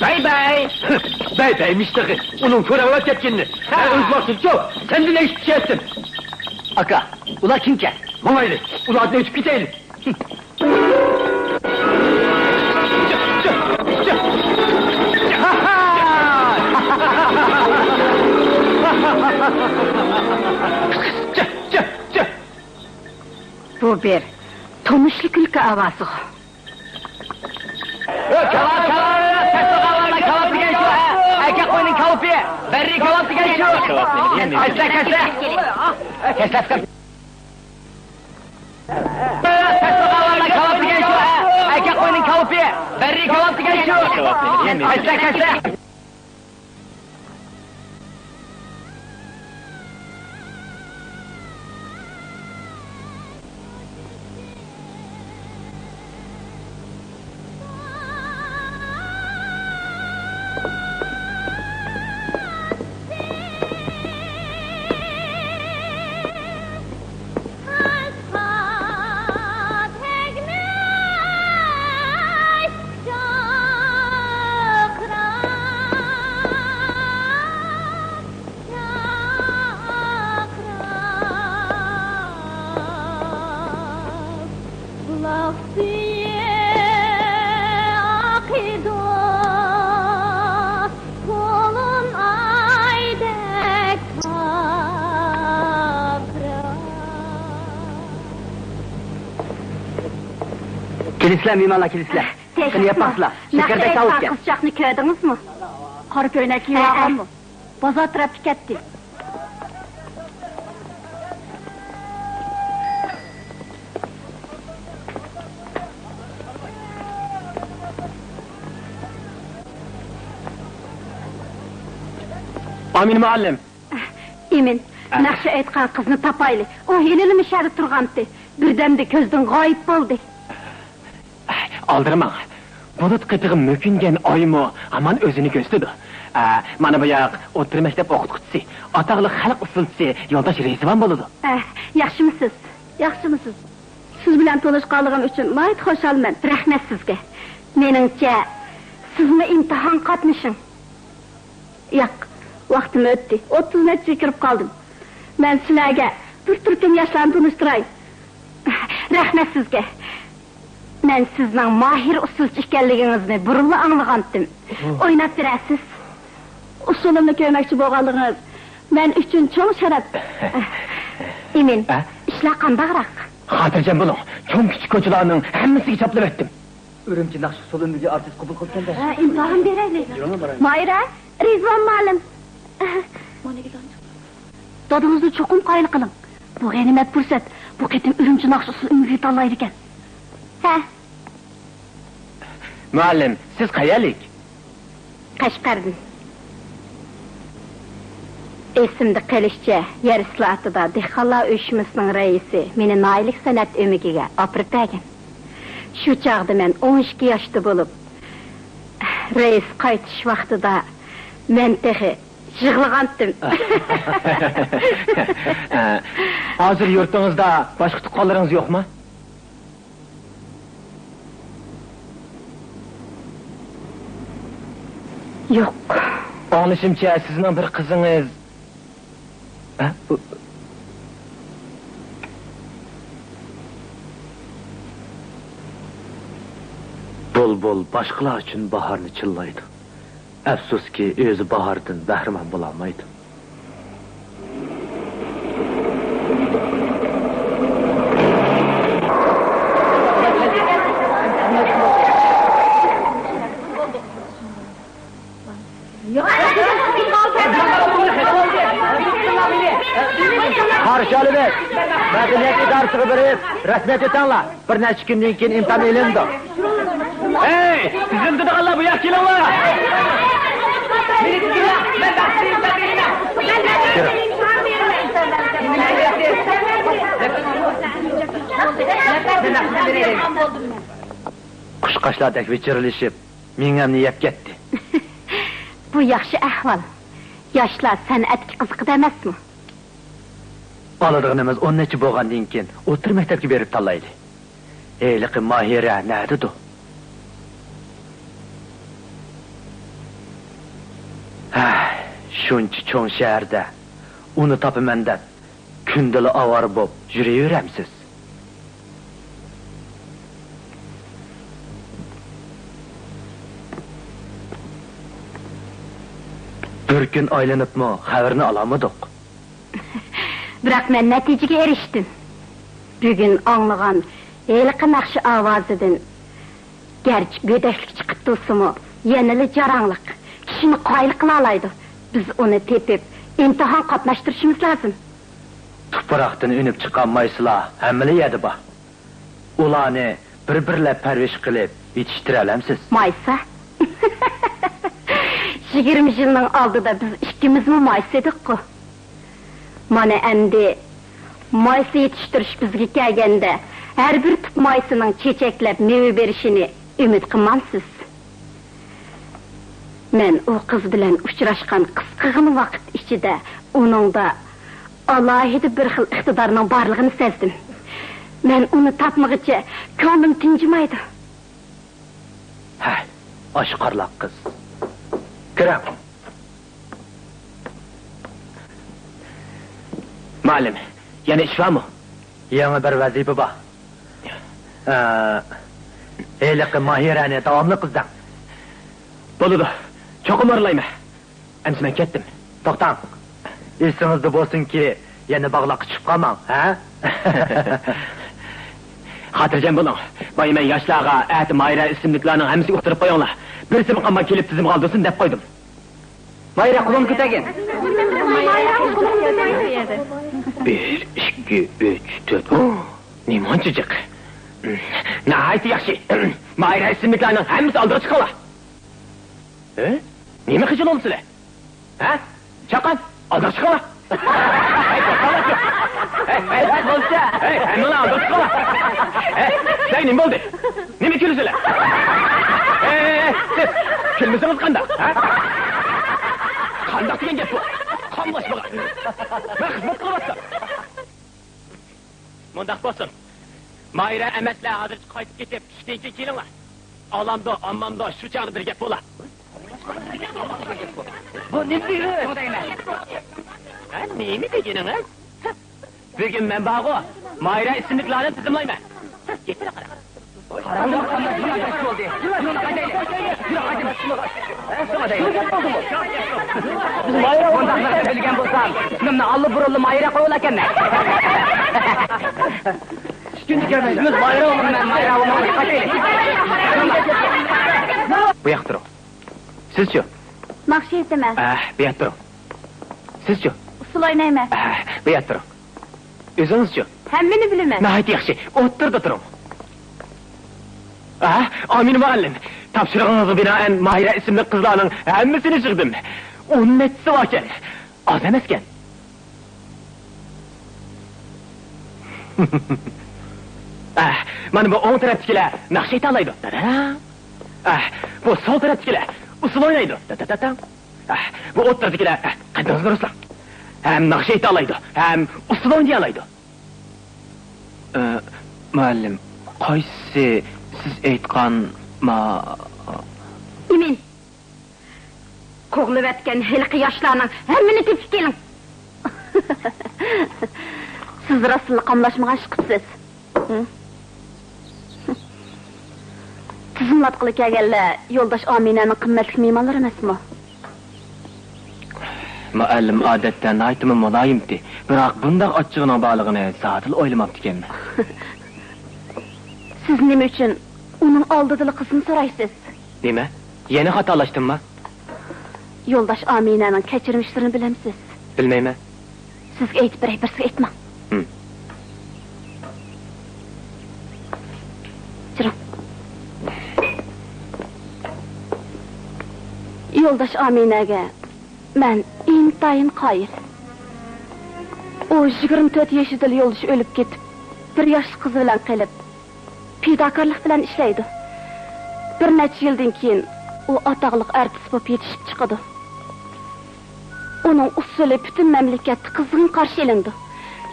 باي باي. باي بايمىش تېخى. ئۇنىڭ كۆرەڭلەپ كەتكىنىنى. ھە، ئۆز ۋاقتىدىچۇ، سەندىن ئېشىپ چۈشەتتىم. ئاكا، ئۇلار كىمكەن؟ ماڭايلى، ئۇلاردىن ئۆتۈپ كېتەيلى. بۇ بىر تونۇشلۇق كۈلكە ئاۋازىغۇ. كاۋاپ، كاۋاپ، كاۋاپ دېگەن شۇ، ھە؟ ئەركەك قوينىڭ كاۋىپى، بەررى كاۋاپ دېگەن شۇ. كاۋاپ نېمە دېگەن؟ كەسلە، كەسلە. كەسلە. كاۋاپ دېگەن شۇ، ھە؟ ئەركەك قوينىڭ كاۋىپى، بەررى كاۋاپ دېگەن شۇ. كاۋاپ نېمە دېگەن؟ كەسلە، كەسلە. بۇلاق سۈيى ئاقىدۇ، قولۇم ئايدەك پارقىراپ. كېلىسىلەر، مېھمانلار، كېلىسىلەر. قېنى، يەپ باقسىلا. شەكەردەك تاۋۇپ ئىكەن. قىزچاقنى كۆردىڭىزمۇ؟ قارا كۆينەك كىيىۋالغانمۇ؟ بازار تەرەپكە كەتتى. ئامىن مۇئەللىم. ئىمىن، ناخشا ئېيتقان قىزنى تاپايلى. ئۇ ھېلىلا مۇشۇ يەردە تۇرغانتى. بىردەمدە كۆزدىن غايىب بولدى. ئالدىرىماڭ. بۇلۇت قېپىغا مۆكۈنگەن ئايمۇ ھامان ئۆزىنى كۆرسىتىدۇ. ئە، مانا بۇ ياق ئوتتۇرا مەكتەپ ئوقۇتقۇچىسى، ئاتاقلىق خەلق ئۇسسۇلچىسى يولداش رىزۋان بولىدۇ. ئە، ياخشىمۇسىز؟ ياخشىمۇسىز؟ سىز بىلەن تونۇشقانلىقىم ئۈچۈن ناھايىتى خۇشالمەن. رەھمەت سىزگە. مېنىڭچە، سىزمۇ ئىمتىھانغا قاتنىشىڭ. ياق، ۋاقتىم ئۆتتى. ئوتتۇز نەچچىگە كىرىپ قالدىم. مەن سىلەرگە بىر تۈركۈم ياشلارنى تونۇشتۇراي. رەھمەت سىزگە. مەن سىزنىڭ ماھىر ئۇسسۇلچى ئىكەنلىكىڭىزنى بۇرۇنلا ئاڭلىغانتىم. ئويناپ بېرەرسىز. ئۇسسۇلۇمنى كۆرمەكچى بولغانلىقىڭىز مەن ئۈچۈن چوڭ شەرەپ. ئىمىن، ئە؟ ئىشلار قانداقراق؟ خاتىرجەم بولۇڭ، چوڭ-كىچىك كوچىلارنىڭ ھەممىسىگە چاپلىۋەتتىم. ئۈرۈمچى ناخشا ئۇسسۇل ئۈنلۈكى ئارتىس قوبۇل قىلىپتىكەن-دە. ھە، ئىمتىھان بېرەيلى. يۈرۈڭە بارايلى. ماھىرە، رىزۋان مۇئەللىم. دادىڭىزنى چوقۇم قايىل قىلىڭ. بۇ غەنىيمەت پۇرسەت. بۇ قېتىم ئۈرۈمچى ناخشا ئۇسسۇل ئۈنلۈكىگە تاللايدىكەن. ھە. مۇئەللىم، سىز قەيەرلىك؟ قەشقەردىن. ئېسىمدە قېلىشىچە، يەر ئىسلاھاتىدا دېھقانلار ئۇيۇشمىسىنىڭ رەئىسى مېنى ناھىيەلىك سەنئەت ئۆمىكىگە ئاپىرىپ بەرگەن. شۇ چاغدا مەن ئون ئىككى ياشتا بولۇپ، رەئىس قايتىش ۋاقتىدا مەن تېخى يىغلىغانتىم. ھازىر يۇرتىڭىزدا باشقا تۇغقانلىرىڭىز يوقمۇ؟ يوق. ئاڭلىشىمچە، سىزنىڭ بىر قىزىڭىز. ھە؟ بۇ بۇلبۇل باشقىلار ئۈچۈن باھارنى چىللايدۇ. ئەپسۇسكى، ئۆزى باھاردىن بەھرىمەن بولالمايدۇ. قارشى ئالىمىز، مەدەنىيەت ئىدارىسىغا بېرىپ، رەسمىيەت ئۆتەڭلار. بىر نەچچە كۈندىن كېيىن ئىمتىھان ئېلىنىدۇ. ھەي، تىزىمدىدىغانلار، بۇ ياققا كېلىڭلار! قۇشقاچلاردەك ۋىچىرلىشىپ، مېڭەمنى يەپ كەتتى. بۇ ياخشى ئەھۋال. ياشلار سەنئەتكە قىزىقىدۇ ئەمەسمۇ؟ ئالىدىغىنىمىز ئون نەچچە بولغاندىن كېيىن، ئوتتۇرا مەكتەپكە بېرىپ تاللايلى. ھېلىقى ماھىرە نەدىدۇ؟ ھە، شۇنچە چوڭ شەھەردە ئۇنى تاپىمەن دەپ، كۈندىلا ئاۋارە بولۇپ يۈرۈۋېرەمسىز؟ بىر كۈن ئايلىنىپمۇ خەۋىرىنى ئالالمىدۇق. بىراق مەن نەتىجىگە ئېرىشتىم. بۈگۈن ئاڭلىغان ھېلىقى ناخشا ئاۋازىدىن، گەرچە گۆدەكلىك چىقىپ تۇرسىمۇ، يەنىلا جاراڭلىق، كىشىنى قايىل قىلالايدۇ. بىز ئۇنى تېپىپ، ئىمتىھان قاتناشتۇرۇشىمىز لازىم. تۇپراقتىن ئۈنۈپ چىققان مايسىلار ھەممىلا يەردە بار. ئۇلارنى بىر-بىرلەپ پەرۋىش قىلىپ يېتىشتۈرەلەمسىز؟ مايسا؟ يىگىرمە يىلنىڭ ئالدىدا بىز ئىككىمىزمۇ مايسا ئىدۇققۇ. مانا ئەمدى مايسا يېتىشتۈرۈش بىزگە كەلگەندە، ھەر بىر تۈپ مايسىنىڭ چېچەكلەپ مېۋە بېرىشىنى ئۈمىد قىلمامسىز؟ مەن ئۇ قىز بىلەن ئۇچراشقان قىسقىغىنا ۋاقىت ئىچىدە ئۇنىڭدا ئالاھىدە بىر خىل ئىقتىدارنىڭ بارلىقىنى سەزدىم. مەن ئۇنى تاپمىغۇچە كۆڭلۈم تىنچىمايدۇ. ھە، ئاشۇ قارلاق قىز. كىرىڭ. مۇئەللىم، يەنە ئىش بارمۇ؟ يېڭى بىر ۋەزىپە بار. ئە، ھېلىقى ماھىرەنى داۋاملىق ئىزدەڭ. بولىدۇ، چوقۇم ئورۇنلايمەن. ئەمىسە مەن كەتتىم. توختاڭ. ئېسىڭىزدە بولسۇنكى، يەنە باغلاققا چۈشۈپ قالماڭ، ھە؟ خاتىرجەم بولۇڭ. بايا مەن ياشلارغا ئەتە ماھىرە ئىسىملىكلارنىڭ ھەممىسىگە ئۇقتۇرۇپ قويۇڭلار. بىرسىمۇ قالماي كېلىپ تىزىمغا ئالدۇرسۇن دەپ قويدۇم. ماھىرە، قولۇڭنى كۆتەرگىن. بىر، ئىككى، ئۈچ، تۆت. نېمانچە جىق. ناھايىتى ياخشى. ماھىرە ئىسىملىكلارنىڭ ھەممىسى ئالدىغا چىقىڭلار. ھە؟ نېمە خىجىل بولدى سىلەر؟ ھە؟ چاققان، ئالدىغا چىقىڭلار. ھەي، توختاڭلار. ھەي، ھەي، ھەي، ھەممىڭلار ئالدىغا چىقىڭلار. ھەي، سىلەرگە نېمە بولدى؟ نېمە كۈلىسىلەر؟ ھەي، ھەي، ھەي، سىز كۈلمىسىڭىز قانداق؟ ھە؟ قانداق دېگەن گەپ بۇ؟ قاملاشمىغان. مەن خىزمەت قىلىۋاتسام. مۇنداق بولسۇن. ماھىرە ئەمەسلەر ھازىرچە قايتىپ كېتىپ، چۈشتىن كېيىن كېلىڭلار. ئالامدۇ، ئالمامدۇ، شۇ چاغدا بىر گەپ بولا. بۇ نېمە دېگىنىڭىز؟ ھە، نېمە دېگىنىڭىز؟ بۈگۈن مەن بارغۇ، ماھىرە ئىسىملىكلارنى تىزىملايمەن. يېتىرە قارا. قاراڭغۇ، نېمە بولدى؟ يۈرۈڭ، قايتايلى. يۈرۈڭ، قايتايلى. بۇنداقلىقىنى بىلگەن بولسام، ئىسمىمنى ئاللىبۇرۇنلا ماھىرە قويۇۋالاركەنمەن. بۇ ياقتا تۇرۇڭ. سىزچۇ؟ ناخشا ئېيتىمەن. ئەھ، بۇ ياقتا تۇرۇڭ. سىزچۇ؟ ئۇسسۇل ئوينايمەن. ئەھ، بۇ ياقتا تۇرۇڭ. ئۆزىڭىزچۇ؟ ھەممىنى بىلىمەن. ناھايىتى ياخشى. ئوتتۇرىدا تۇرۇڭ. ئەھ، ئامىنە مۇئەللىم، تاپشۇرۇقىڭىزغا بىنائەن ماھىرە ئىسىملىك قىزلارنىڭ ھەممىسىنى يىغدىم. ئون نەچچىسى باركەن. ئاز ئەمەسكەن. ئەھ، مانا بۇ ئوڭ تەرەپتىكىلەر ناخشا ئېيتالايدۇ. داداداڭ. ئەھ، بۇ سول تەرەپتىكىلەر ئۇسسۇل ئوينايدۇ. داداداداڭ. ئەھ، بۇ ئوتتۇرىدىكىلەر، ئەھ، قەددىڭىزنى رۇسلاڭ. ھەم ناخشا ئېيتالايدۇ، ھەم ئۇسسۇل ئوينىيالايدۇ. ئە، مۇئەللىم، قايسىسى سىز ئېيتقان ما-، ئىمىن. قوغلىۋەتكەن ھېلىقى ياشلارنىڭ ھەممىنى تېپىپ كېلىڭ. سىز راستلا قاملاشمىغان چىقىپسىز. ھە؟ تىزىملاتقىلى كەلگەنلەر يولداش ئامىنەنىڭ قىممەتلىك مېھمانلىرى ئەمەسمۇ؟ مۇئەللىم ئادەتتە ناھايىتىمۇ مۇلايىمتى، بىراق بۇنداق ئاچچىقىنىڭ بارلىقىنى زادىلا ئويلىماپتىكەنمەن. سىز نېمە ئۈچۈن ئۇنىڭ ئالدىدىلا قىزنى سورايسىز؟ نېمە؟ يەنە خاتالاشتىمما؟ يولداش ئامىنەنىڭ كەچۈرمىشلىرىنى بىلەمسىز؟ بىلمەيمەن. سىزگە ئېيتىپ بېرەي، بىرسىگە ئېيتماڭ. ھىم. يولداش ئامىنەگە مەن ئىنتايىن قايىل. ئۇ يىگىرمە تۆت يېشىدىلا يولدىشى ئۆلۈپ كېتىپ، بىر ياشلىق قىزى بىلەن قېلىپ، پىداكارلىق بىلەن ئىشلەيدۇ. بىر نەچچە يىلدىن كېيىن ئۇ ئاتاقلىق ئارتىس بولۇپ يېتىشىپ چىقىدۇ. ئۇنىڭ ئۇسسۇلى پۈتۈن مەملىكەتتە قىزغىن قارشى ئېلىنىدۇ.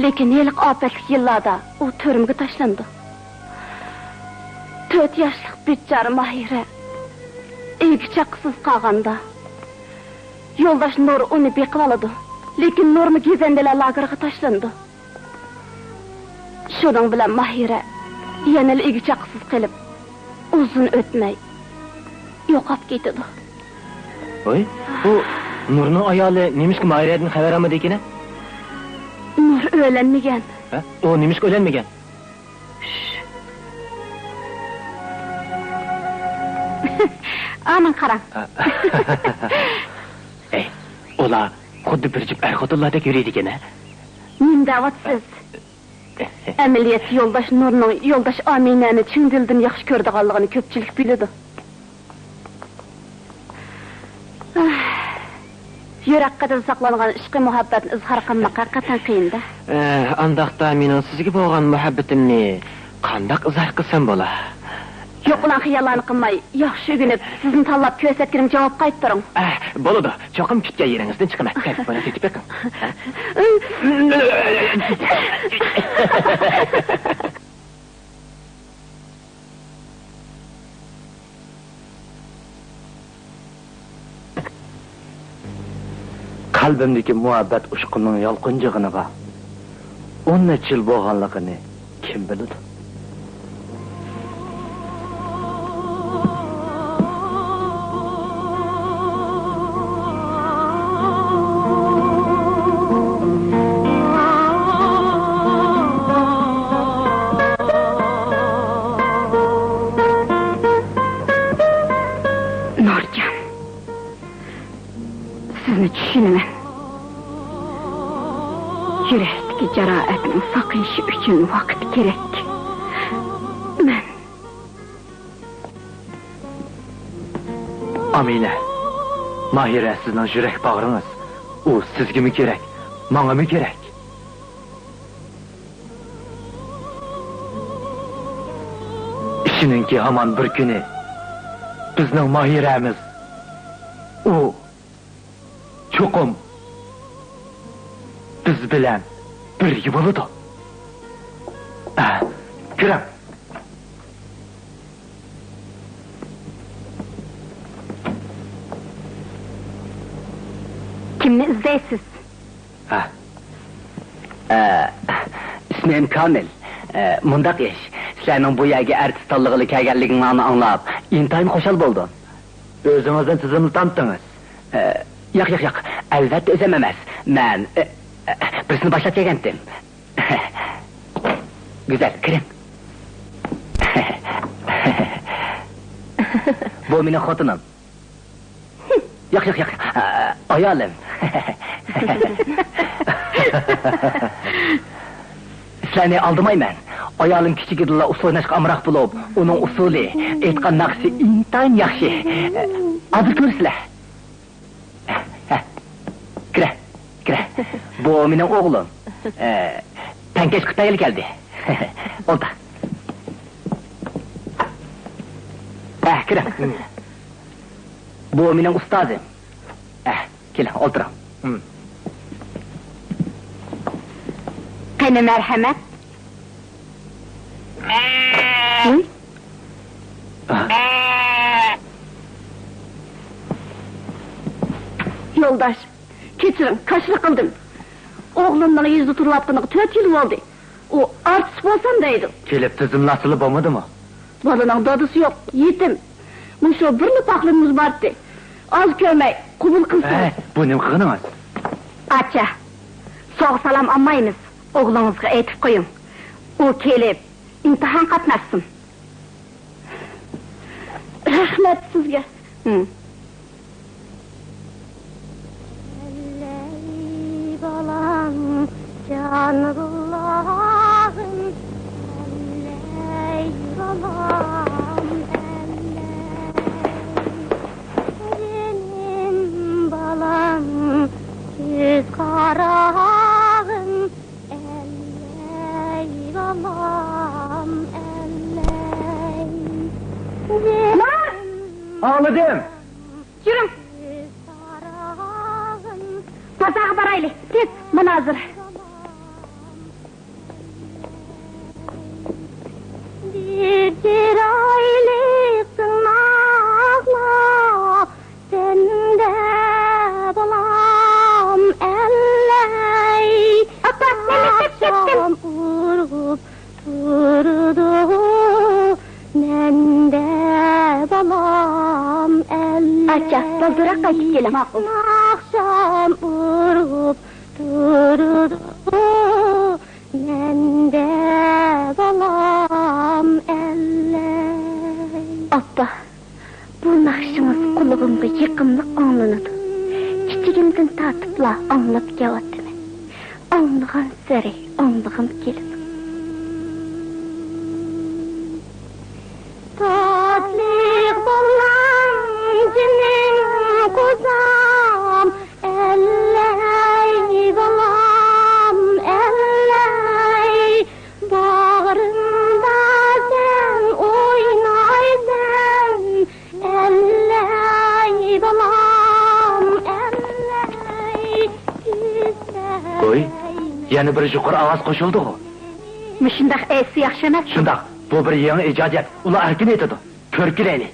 لېكىن ھېلىقى ئاپەتلىك يىللاردا ئۇ تۈرمىگە تاشلىنىدۇ. تۆت ياشلىق بىچارە ماھىرە ئىگە-چاقىسىز قالغاندا، يولداش نۇر ئۇنى بېقىۋالىدۇ. لېكىن نۇرمۇ گېزەندىلەر لاگېرىغا تاشلىنىدۇ. شۇنىڭ بىلەن ماھىرە يەنىلا ئىگە-چاقىسىز قېلىپ، ئۇزۇن ئۆتمەي يوقاپ كېتىدۇ. ۋاي، بۇ نۇرنىڭ ئايالى نېمىشقا ماھىرەدىن خەۋەر ئالمىدىكىن؟ نۇر ئۆيلەنمىگەن. ھە؟ ئۇ نېمىشقا ئۆيلەنمىگەن؟ ئامان قاراڭ. ئەي، ئۇلار خۇددى بىر جۈپ ئەر-خوتۇنلاردەك يۈرىدىكەن، ھە؟ نېمە دەۋاتىسىز؟ ئەمەلىيەتتە يولداش نۇرنىڭ يولداش ئامىنەنى چىن دىلىدىن ياخشى كۆرىدىغانلىقىنى كۆپچىلىك بىلىدۇ. يۈرەك قېتىدا ساقلانغان ئىشقىي مۇھەببەتنى ئىزھار قىلماق ھەقىقەتەن قىيىن-دە. ئە، ئانداقتا مېنىڭ سىزگە بولغان مۇھەببىتىمنى قانداق ئىزھار قىلسام بولا؟ يوقىلاڭ خىياللارنى قىلماي، ياخشى ئۆگىنىپ، سىزنى تاللاپ كۆرسەتكىنىمگە جاۋاب قايتۇرۇڭ. ئە، بولىدۇ. چوقۇم كۈتكەن يېرىڭىزدىن چىقىمەن. كەل، مانا كېتىپ بېقىڭ. ھە؟ قەلبىمدىكى مۇھەببەت ئۇچقۇنىنىڭ يالقۇنجىغىنىغا ئون نەچچە يىل بولغانلىقىنى كىم بىلىدۇ؟ نۇرجان، سىزنى چۈشىنىمەن. يۈرەكتىكى جاراھەتنىڭ ساقىيىشى ئۈچۈن ۋاقىت كېرەك. مەن ئامىنە، ماھىرە سىزنىڭ يۈرەك باغرىڭىز. ئۇ سىزگىمۇ كېرەك، ماڭىمۇ كېرەك. ئىشىنىڭكى ھامان بىر كۈنى بىزنىڭ ماھىرەمىز، ئۇ چوقۇم بىز بىلەن بىرگە بولىدۇ. ئە، كىرىڭ. كىمنى ئىزدەيسىز؟ ھە. ئە، ئىسمىم كامىل. ئە، مۇنداق ئىش، سىلەرنىڭ بۇ يەرگە ئارتىس تاللىغىلى كەلگەنلىكىڭلارنى ئاڭلاپ، ئىنتايىن خۇشال بولدۇم. ئۆزىڭىزنى تىزىملىتامتىڭىز؟ ئە، ياق، ياق، ياق. ئەلۋەتتە ئۆزۈم ئەمەس. مەن، ئە، ئە، بىرسىنى باشلاپ كەلگەنتىم. گۈزەل، كىرىڭ. بۇ مېنىڭ خوتۇنۇم. ياق، ياق، ياق. ئايالىم. سىلەرنى ئالدىمايمەن. ئايالىم كىچىكىدىنلا ئۇسسۇل ئويناشقا ئامراق بولۇپ، ئۇنىڭ ئۇسسۇلى، ئېيتقان ناخشىسى ئىنتايىن ياخشى. ھازىر كۆرىسىلەر. كىرە، كىرە. بۇ مېنىڭ ئوغلۇم. ئە، تەڭكەش قىلىپ تەييارلىق كەلدى. ئولتۇر. ئە، كىرىڭ. بۇ مېنىڭ ئۇستازىم. ئە، كېلىڭ، ئولتۇرۇڭ. قېنى، مەرھەمەت. ھە؟ يولداش، كەچۈرۈڭ، كاشىلا قىلدىم. ئوغلۇمنىڭ يۈزى تۇرۇۋاتقىنىغا تۆت يىل بولدى. ئۇ ئارتىس بولسام دەيدۇ. كېلىپ تىزىملاتسىلا بولمىدىمۇ؟ بالىنىڭ دادىسى يوق، يېتىم. مۇشۇ بىرلا پاخلىنىمىز بارتتى. ئاز كۆرمەي، قوبۇل قىلسىڭىز. ھەي، بۇ نېمە قىلغىنىڭىز؟ ئاچا، سوغا سالام ئالمايمىز. ئوغلىڭىزغا ئېيتىپ قويۇڭ. ئۇ كېلىپ، ئىمتىھان قاتناشسۇن. رەھمەت سىزگە. ھىم. ئەللەي بالام، جانىللاھىم، ئەللەي بالام، ئەللەي. جېنىم بالام، كۆز قاراغىم، ئەللەي بالام، ئەللەي. جېنىم. ئاڭلىدىم. يۈرۈڭ. بازارغا بارايلى، تېز، مانا ھازىر. بىر چىرايلىق تىرناقلار سەندە بالام ئەللەي. ئاپا، مەن مەكتەپكە كەتتىم. ئاخشام ئۇرغۇپ تۇرىدۇ مەندە بالام ئەللەي. ئاچا، بالدۇرراق قايتىپ كېلىڭ. ماقۇل. ئاخشام ئۇرغۇپ تۇرىدۇ مەندە بالام ئەللەي. ئاپا، بۇ ناخشىڭىز قۇلىقىمغا يېقىملىق ئاڭلىنىدۇ. كىچىكىمدىن تارتىپلا ئاڭلاپ كېلىۋاتىمەن. ئاڭلىغانسېرى ئاڭلىغۇم كېلىدۇ. تاتلىق بالام، جېنىم قوزام، ئەللەي بالام، ئەللەي. باغرىمدا سەن ئوينايسەن، ئەللەي بالام، ئەللەي. ھوي، يەنە بىر يۇقىرى ئاۋاز قوشۇلدىغۇ. مۇشۇنداق ئېيتسا ياخشى ئەمەسمۇ؟ شۇنداق، بۇ بىر يېڭى ئىجادىيەت، ئۇلار ئەركىن ئېيتىدۇ. كۆرۈپ كېلەيلى.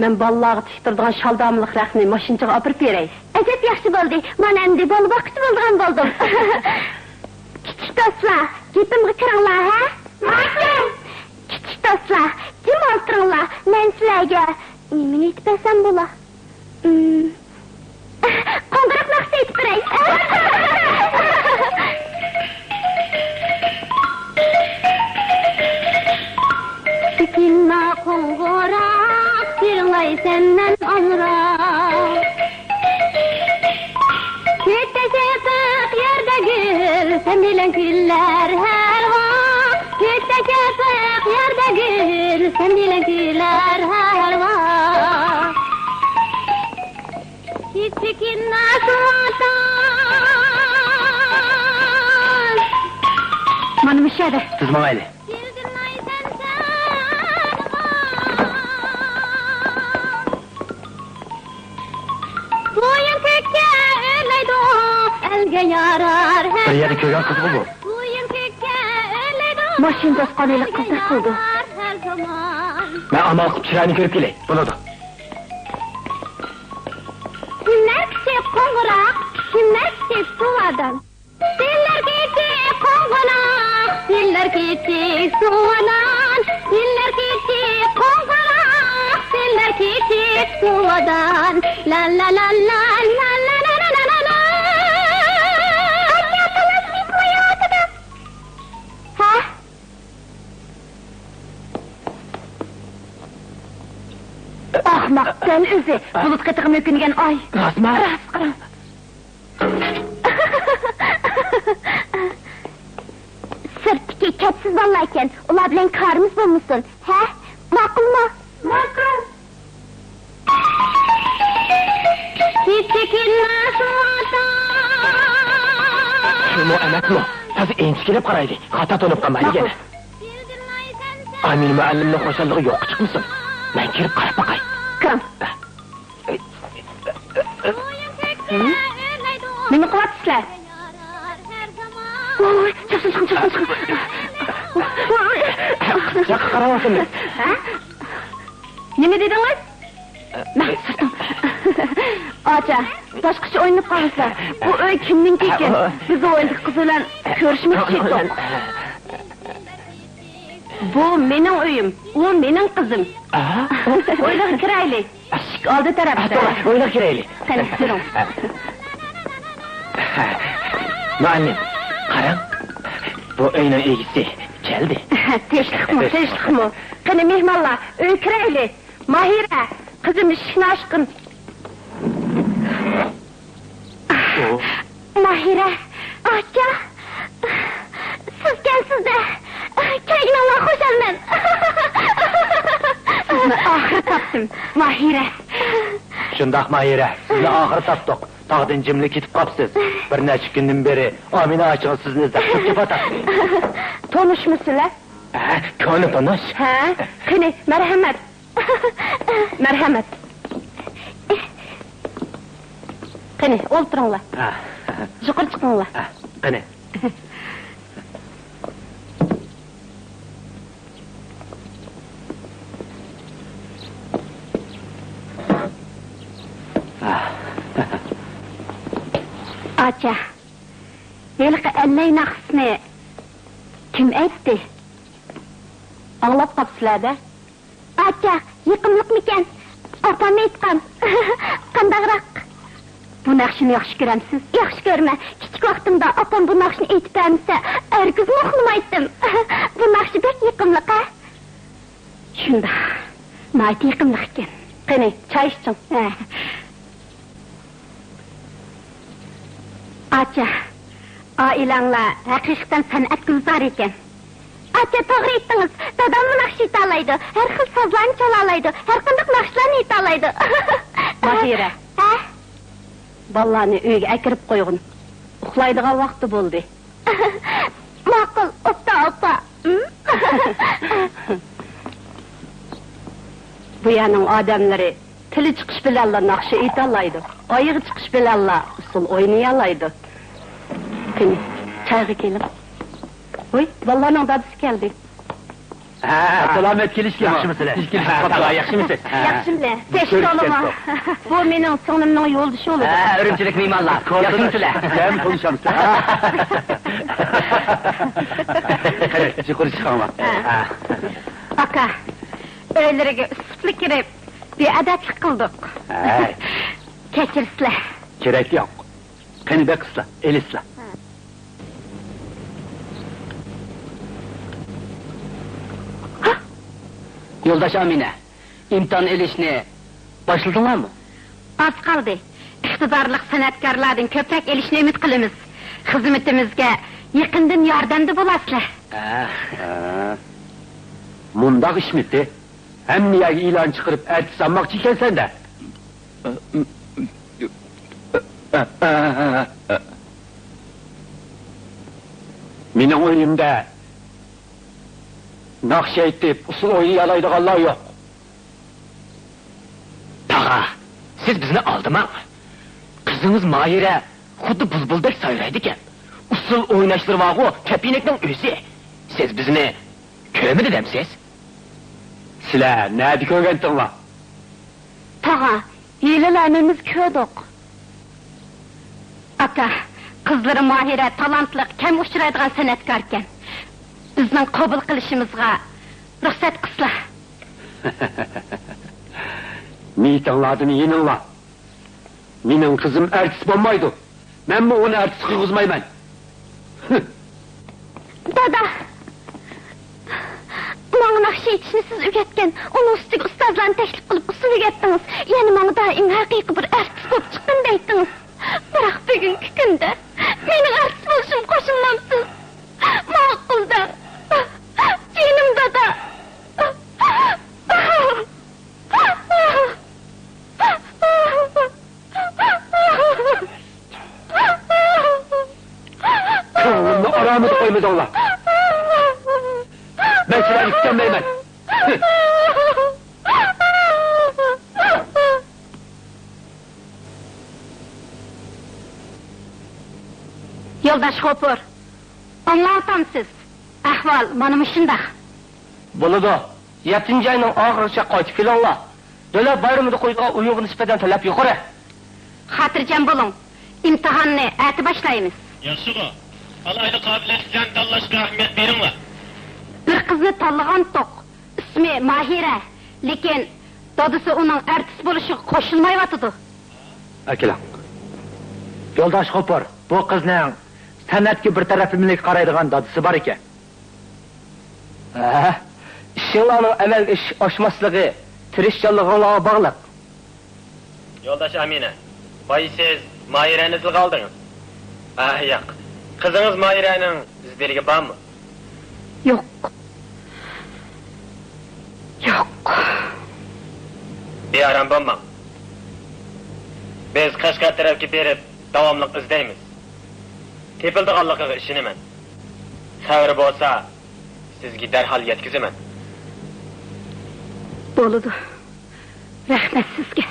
مەن بالىلارغا تىكتۈرىدىغان شالدامىلىق رەختنى ماشىنىچىغا ئاپىرىپ بېرەي. ئەجەب ياخشى بولدى. مانا ئەمدى بالا باققۇچى بولىدىغان بولدۇم. كىچىك دوستلار، گېپىمگە كىرىڭلار، ھە؟ ماقۇل. كىچىك دوستلار، جىم ئولتۇرۇڭلار. مەن سىلەرگە نېمىنى ئېيتىپ بەرسەم بولا؟ ئىم، قوڭغۇراق ناخشىسى ئېيتىپ بېرەي. سېكىنلا قوڭغۇراق، يىغلايسەن مەن ئازراق. كۈتتە شەپەق يەردە گۈل، سەن بىلەن كۈلەر ھەر ۋاق. كۈتتە شەپەق يەردە گۈل، سەن بىلەن كۈلەر ھەر ۋاق. كىچىككىنە سۇۋادان. مانا مۇشۇ يەردە. تېز ماڭايلى. يىلتىنمايسەن سەن. بويۇن كۆككە ئۆرلەيدۇ، ئەلگە يارار ھەر بىر يەردە كۆرگەن قىزغۇ بۇ. بويۇن كۆككە ئۆرلەيدۇ، ماشىنا توسقان ھېلىقى قىزدەك قىلدى. مەن ئامال قىلىپ چىرايىنى كۆرۈپ كېلەي. بولىدۇ. كىملەر كىچىك قوڭغۇراق، كىملەر كىچىك سۇۋادان. سىلەر كىچىك قوڭغۇراق، سىلەر كىچىك سۇۋادان. سىلەر كىچىك قوڭغۇراق، سىلەر كىچىك سۇۋادان. لا لا لا لا، لا لا لا لا لا. ھە؟ ئەخمەق، دەل ئۆزى. بۇلۇت قېتىغا مۆكۈنگەن ئاي. راستمۇ؟ راست، قاراڭ. سىرتتىكى كەپسىز بالىلار ئىكەن، ئۇلار بىلەن كارىمىز بولمىسۇن، ھە؟ ماقۇلمۇ؟ ماقۇل. شۇمۇ ئەمەسمۇ؟ تازا ئىنچىكىلەپ قارايلى، خاتا تونۇپ قالمايلى يەنە. ئامىنە مۇئەللىمنىڭ خۇشاللىقى يوققا چىقمىسۇن. مەن كىرىپ قاراپ باقاي. كىرىڭ. نېمە قىلىۋاتىسىلەر؟ ۋوي، چاقچىقىڭ، چاقچىقىڭ. ۋوي. قاراۋاتىمىز. ھە؟ نېمە دېدىڭىز؟ مەن سىرتىڭ. ئاچا، باشقىچە ئوينىنىپ قالمىسىلەر. بۇ ئۆي كىمنىڭكى ئىكەن؟ بىز ئۇ ئۆيدىكى قىز بىلەن كۆرۈشمەكچى ئىدۇق. بۇ مېنىڭ ئۆيۈم، ئۇ مېنىڭ قىزىم. ھويلىغا كىرەيلى. ئىشىك ئالدى تەرەپتە. توغرا، ھويلىغا كىرەيلى. قېنى، يۈرۈڭ. مۇئەللىم، قاراڭ. بۇ ئۆينىڭ ئىگىسى كەلدى. تىنچلىقمۇ، تىنچلىقمۇ؟ قېنى، مېھمانلار، ئۆيگە كىرەيلى. ماھىرە، قىزىم، ئىشىكنى ئاچقىن. ماھىرە، ئاچا، سىزكەنسىز-دە. كەلگىنىڭلار خۇشالمەن. سىزنى ئاخىرى تاپتىم، ماھىرە. شۇنداق، ماھىرە، سىزنى ئاخىرى تاپتۇق. تاغدىن جىملا كېتىپ قاپسىز. بىر نەچچە كۈندىن بېرى ئامىنە ئاچىڭىز سىزنى ئىزدەپ چۆپ تېپىۋاتاتتى. تونۇشمۇسىلەر؟ ھە، كونا تونۇش. ھە، قېنى، مەرھەمەت. مەرھەمەت. قېنى، ئولتۇرۇڭلار. ھە. يۇقىرى چىقىڭلار. ھە، قېنى. ھە. ئاچا، ھېلىقى ئەللەي ناخشىسىنى كىم ئېيتتى؟ ئاڭلاپ قاپسىلەر-دە. ئاچا، يېقىملىقمىكەن؟ ئاپام ئېيتقان. قانداقراق؟ بۇ ناخشىنى ياخشى كۆرەمسىز؟ ياخشى كۆرىمەن. كىچىك ۋاقتىمدا ئاپام بۇ ناخشىنى ئېيتىپ بەرمىسە، ھەرگىزمۇ ئۇخلىمايتتىم. بۇ ناخشا بەك يېقىملىق، ھە؟ شۇنداق. ناھايىتى يېقىملىق ئىكەن. قېنى، چاي ئىچىڭ. ھە. ئاچا، ئائىلەڭلار ھەقىقەتەن سەنئەتكە گۈلزار ئىكەن. ئاچا، توغرا ئېيتتىڭىز. داداممۇ ناخشا ئېيتالايدۇ. ھەر خىل سازلارنى چالالايدۇ. ھەر قانداق ناخشىلارنى ئېيتالايدۇ. ماھىرە. ھە؟ بالىلارنى ئۆيگە ئەكىرىپ قويغىن. ئۇخلايدىغان ۋاقتى بولدى. ماقۇل، ئوبدان ئاپا. بۇ يەرنىڭ ئادەملىرى تىلى چىقىش بىلەنلا ناخشا ئېيتالايدۇ، ئايىغى چىقىش بىلەنلا ئۇسسۇل ئوينىيالايدۇ. قېنى، چايغا كېلىڭ. ۋوي، بالىلارنىڭ دادىسى كەلدى. ھە، سالامەت كېلىشكە. ياخشىمۇسىلەر؟ ياخشىمۇسىز؟ ھە، تاغا، ياخشىمۇسىز؟ ھە. ياخشىمۇ؟ بۇ سۆيۈشكەن توق. بۇ مېنىڭ سىڭلىمنىڭ يولدىشى بولىدۇ. ھە، ئۈرۈمچىلىك مېھمانلار. ياخشىمۇسىلەر؟ سىلەرمۇ تونۇشامسىلەر؟ قېنى، يۇقىرى چىقىڭلار. ھە. ھە. ئاكا، ئۆيلىرىگە ئىسسىقلا كىرىپ، بىئەدەپلىك قىلدۇق. ھەي. كەچۈرسىلەر. كېرەك يوق. قېنى، بېقىسىلا، ئېلىسىلا. يولداش ئامىنە، ئىمتىھان ئېلىشنى باشلىدىڭلارمۇ؟ ئاز قالدى. ئىقتىدارلىق سەنئەتكارلاردىن كۆپرەك ئېلىشنى ئۈمىد قىلىمىز. خىزمىتىمىزگە يېقىندىن ياردەمدە بولارسىلەر. ھە. ھە. مۇنداق ئىشمىتى؟ ھەممە يەرگە ئېلان چىقىرىپ ئارتىس ئالماقچى ئىكەنسەن-دە. مېنىڭ ئۆيۈمدە ناخشا ئېيتىپ، ئۇسسۇل ئوينىيالايدىغانلار يوق. تاغا، سىز بىزنى ئالدىماڭ. قىزىڭىز ماھىرە خۇددى بۇلبۇلدەك سايرايدىكەن. ئۇسسۇل ئويناشلىرى بارغۇ، كەپىنەكنىڭ ئۆزى. سىز بىزنى كۆرمىدى دەمسىز؟ سىلەر نەدە كۆرگەنتىڭلار؟ تاغا، ھېلىلا ھەممىمىز كۆردۇق. ئاكا، قىزلىرى ماھىرە تالانتلىق، كەم ئۇچرايدىغان سەنئەتكاركەن. بىزنىڭ قوبۇل قىلىشىمىزغا رۇخسەت قىلسىلا. نىيىتىڭلاردىن يېنىڭلار. مېنىڭ قىزىم ئارتىس بولمايدۇ. مەنمۇ ئۇنى ئارتىس قىلغۇزمايمەن. دادا! ماڭا ناخشا ئېيتىشنى سىز ئۆگەتكەن، ئۇنىڭ ئۈستىگە ئۇستازلارنى تەكلىپ قىلىپ ئۇسسۇل ئۆگەتتىڭىز. يەنە ماڭا دائىم ھەقىقىي بىر ئارتىس بولۇپ چىققىن دەيتتىڭىز. بىراق بۈگۈنكى كۈندە مېنىڭ ئارتىس بولۇشۇمغا قوشۇلمامسىز؟ ماقۇل دەڭ. جېنىم دادا. كۆڭلۈمنى ئارامىدا قويمىدىڭلار. مەن سىلەرگە ئىشەنمەيمەن. يولداش غوپۇر، ئاڭلاۋاتامسىز؟ ئەھۋال مانا مۇشۇنداق. بولىدۇ. يەتتىنچى ئاينىڭ ئاخىرىغىچە قايتىپ كېلىڭلار. دۆلەت بايرىمىدا قويىدىغان ئويۇنغا نىسبەتەن تەلەپ يۇقىرى. خاتىرجەم بولۇڭ، ئىمتىھاننى ئەتە باشلايمىز. ياخشىغۇ. ئالاھىدە قابىلىيەتلىكلەرنى تاللاشقا ئەھمىيەت بېرىڭلار. بىر قىزنى تاللىغانتۇق، ئىسمى ماھىرە. لېكىن دادىسى ئۇنىڭ ئارتىس بولۇشىغا قوشۇلمايۋاتىدۇ. ئەكېلىڭ. يولداش غوپۇر، بۇ قىزنىڭ سەنئەتكە بىر تەرەپلىمىلىك قارايدىغان دادىسى بار ئىكەن. ھە، ئىشىڭلارنىڭ ئەمەلگە ئېشىش-ئاشماسلىقى تىرىشچانلىقىڭلارغا باغلىق. يولداش ئامىنە، بايا سىز ماھىرەنى تىلغا ئالدىڭىز. ھە، ياق. قىزىڭىز ماھىرەنىڭ ئىز-دېرىكى بارمۇ؟ يوق. يوق. بىئارام بولماڭ. بىز قەشقەر تەرەپكە بېرىپ داۋاملىق ئىزدەيمىز. تېپىلىدىغانلىقىغا ئىشىنىمەن. خەۋىرى بولسا، سىزگە دەرھال يەتكۈزىمەن. بولىدۇ. رەھمەت سىزگە.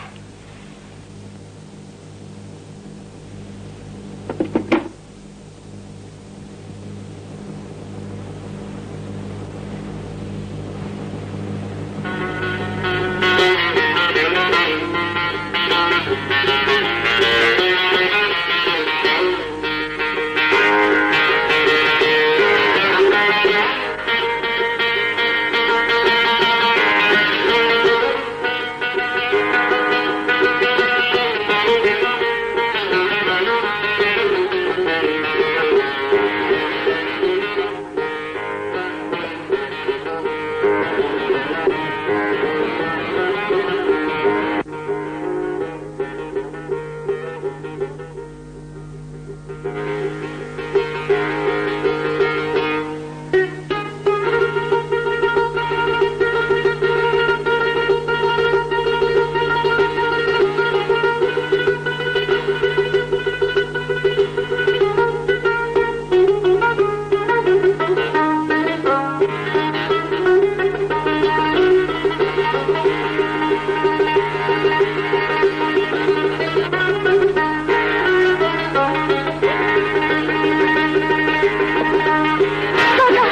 دادا،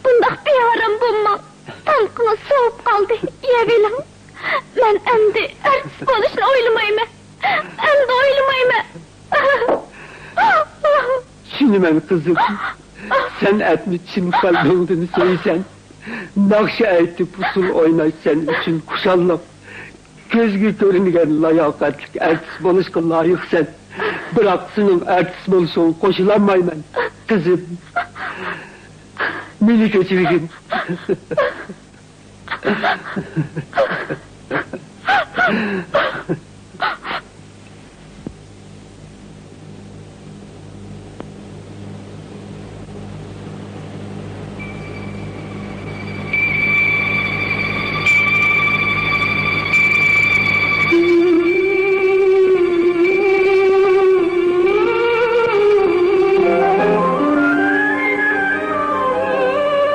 بۇنداق بىئارام بولماڭ. تامىقىڭىز سوۋۇپ قالدى، يەۋېلىڭ. مەن ئەمدى ئارتىس بولۇشنى ئويلىمايمەن. ئەمدى ئويلىمايمەن. چۈشىنىمەن، قىزىم. سەنئەتنى چىن قەلبىڭدىن سۆيىسەن. ناخشا ئېيتىپ، ئۇسسۇل ئويناش سەن ئۈچۈن خۇشاللىق. كۆزگە كۆرۈنگەن لاياقەتلىك ئارتىس بولۇشقا لايىقسەن. بىراق سېنىڭ ئارتىس بولۇشۇڭغا قوشۇلالمايمەن، قىزىم. مېنى كەچۈرگىن.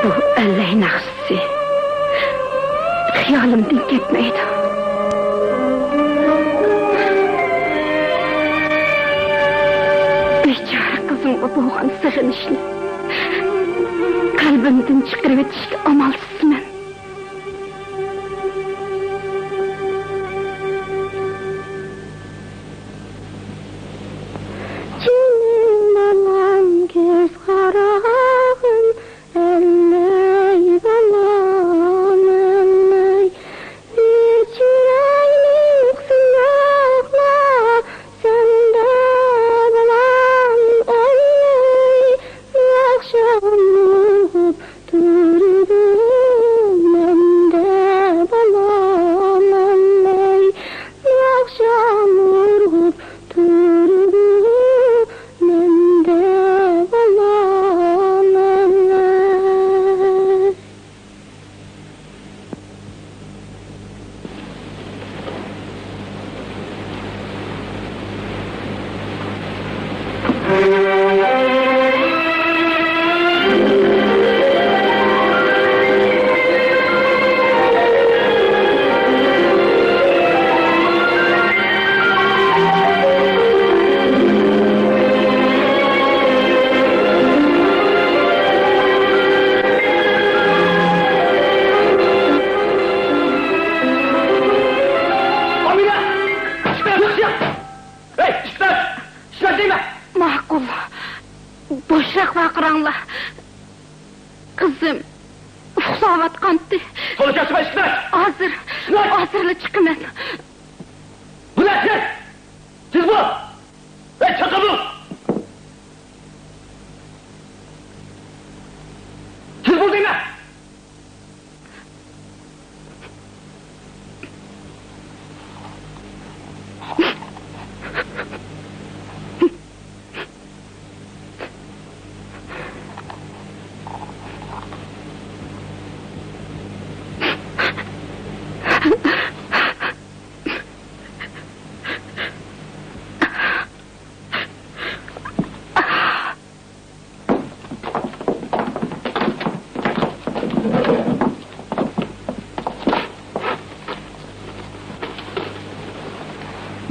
بۇ ئەللەي ناخشىسى خىيالىمدىن كەتمەيدۇ. بىچارە قىزىمغا بولغان سېغىنىشنى قەلبىمدىن چىقىرىۋېتىشكە ئامالسىزمەن. جېنىم بالام، كۆز قاراغىم، ئەللەي بالام، ئەللەي. بىر چىرايلىق سىناقلار سەندە بالام، ئەللەي. ئاخشام ئۇرغۇپ تۇرىدۇ. قاراڭلار، قىزىم ئۇخلاۋاتقانتى. تولا چاچما ئىشىكنى! ھازىر، ھازىرلا چىقىمەن. بۇنى ئاچ! تېز بول! ھەي، چاقىر بۇ! تېز بول دەيمەن!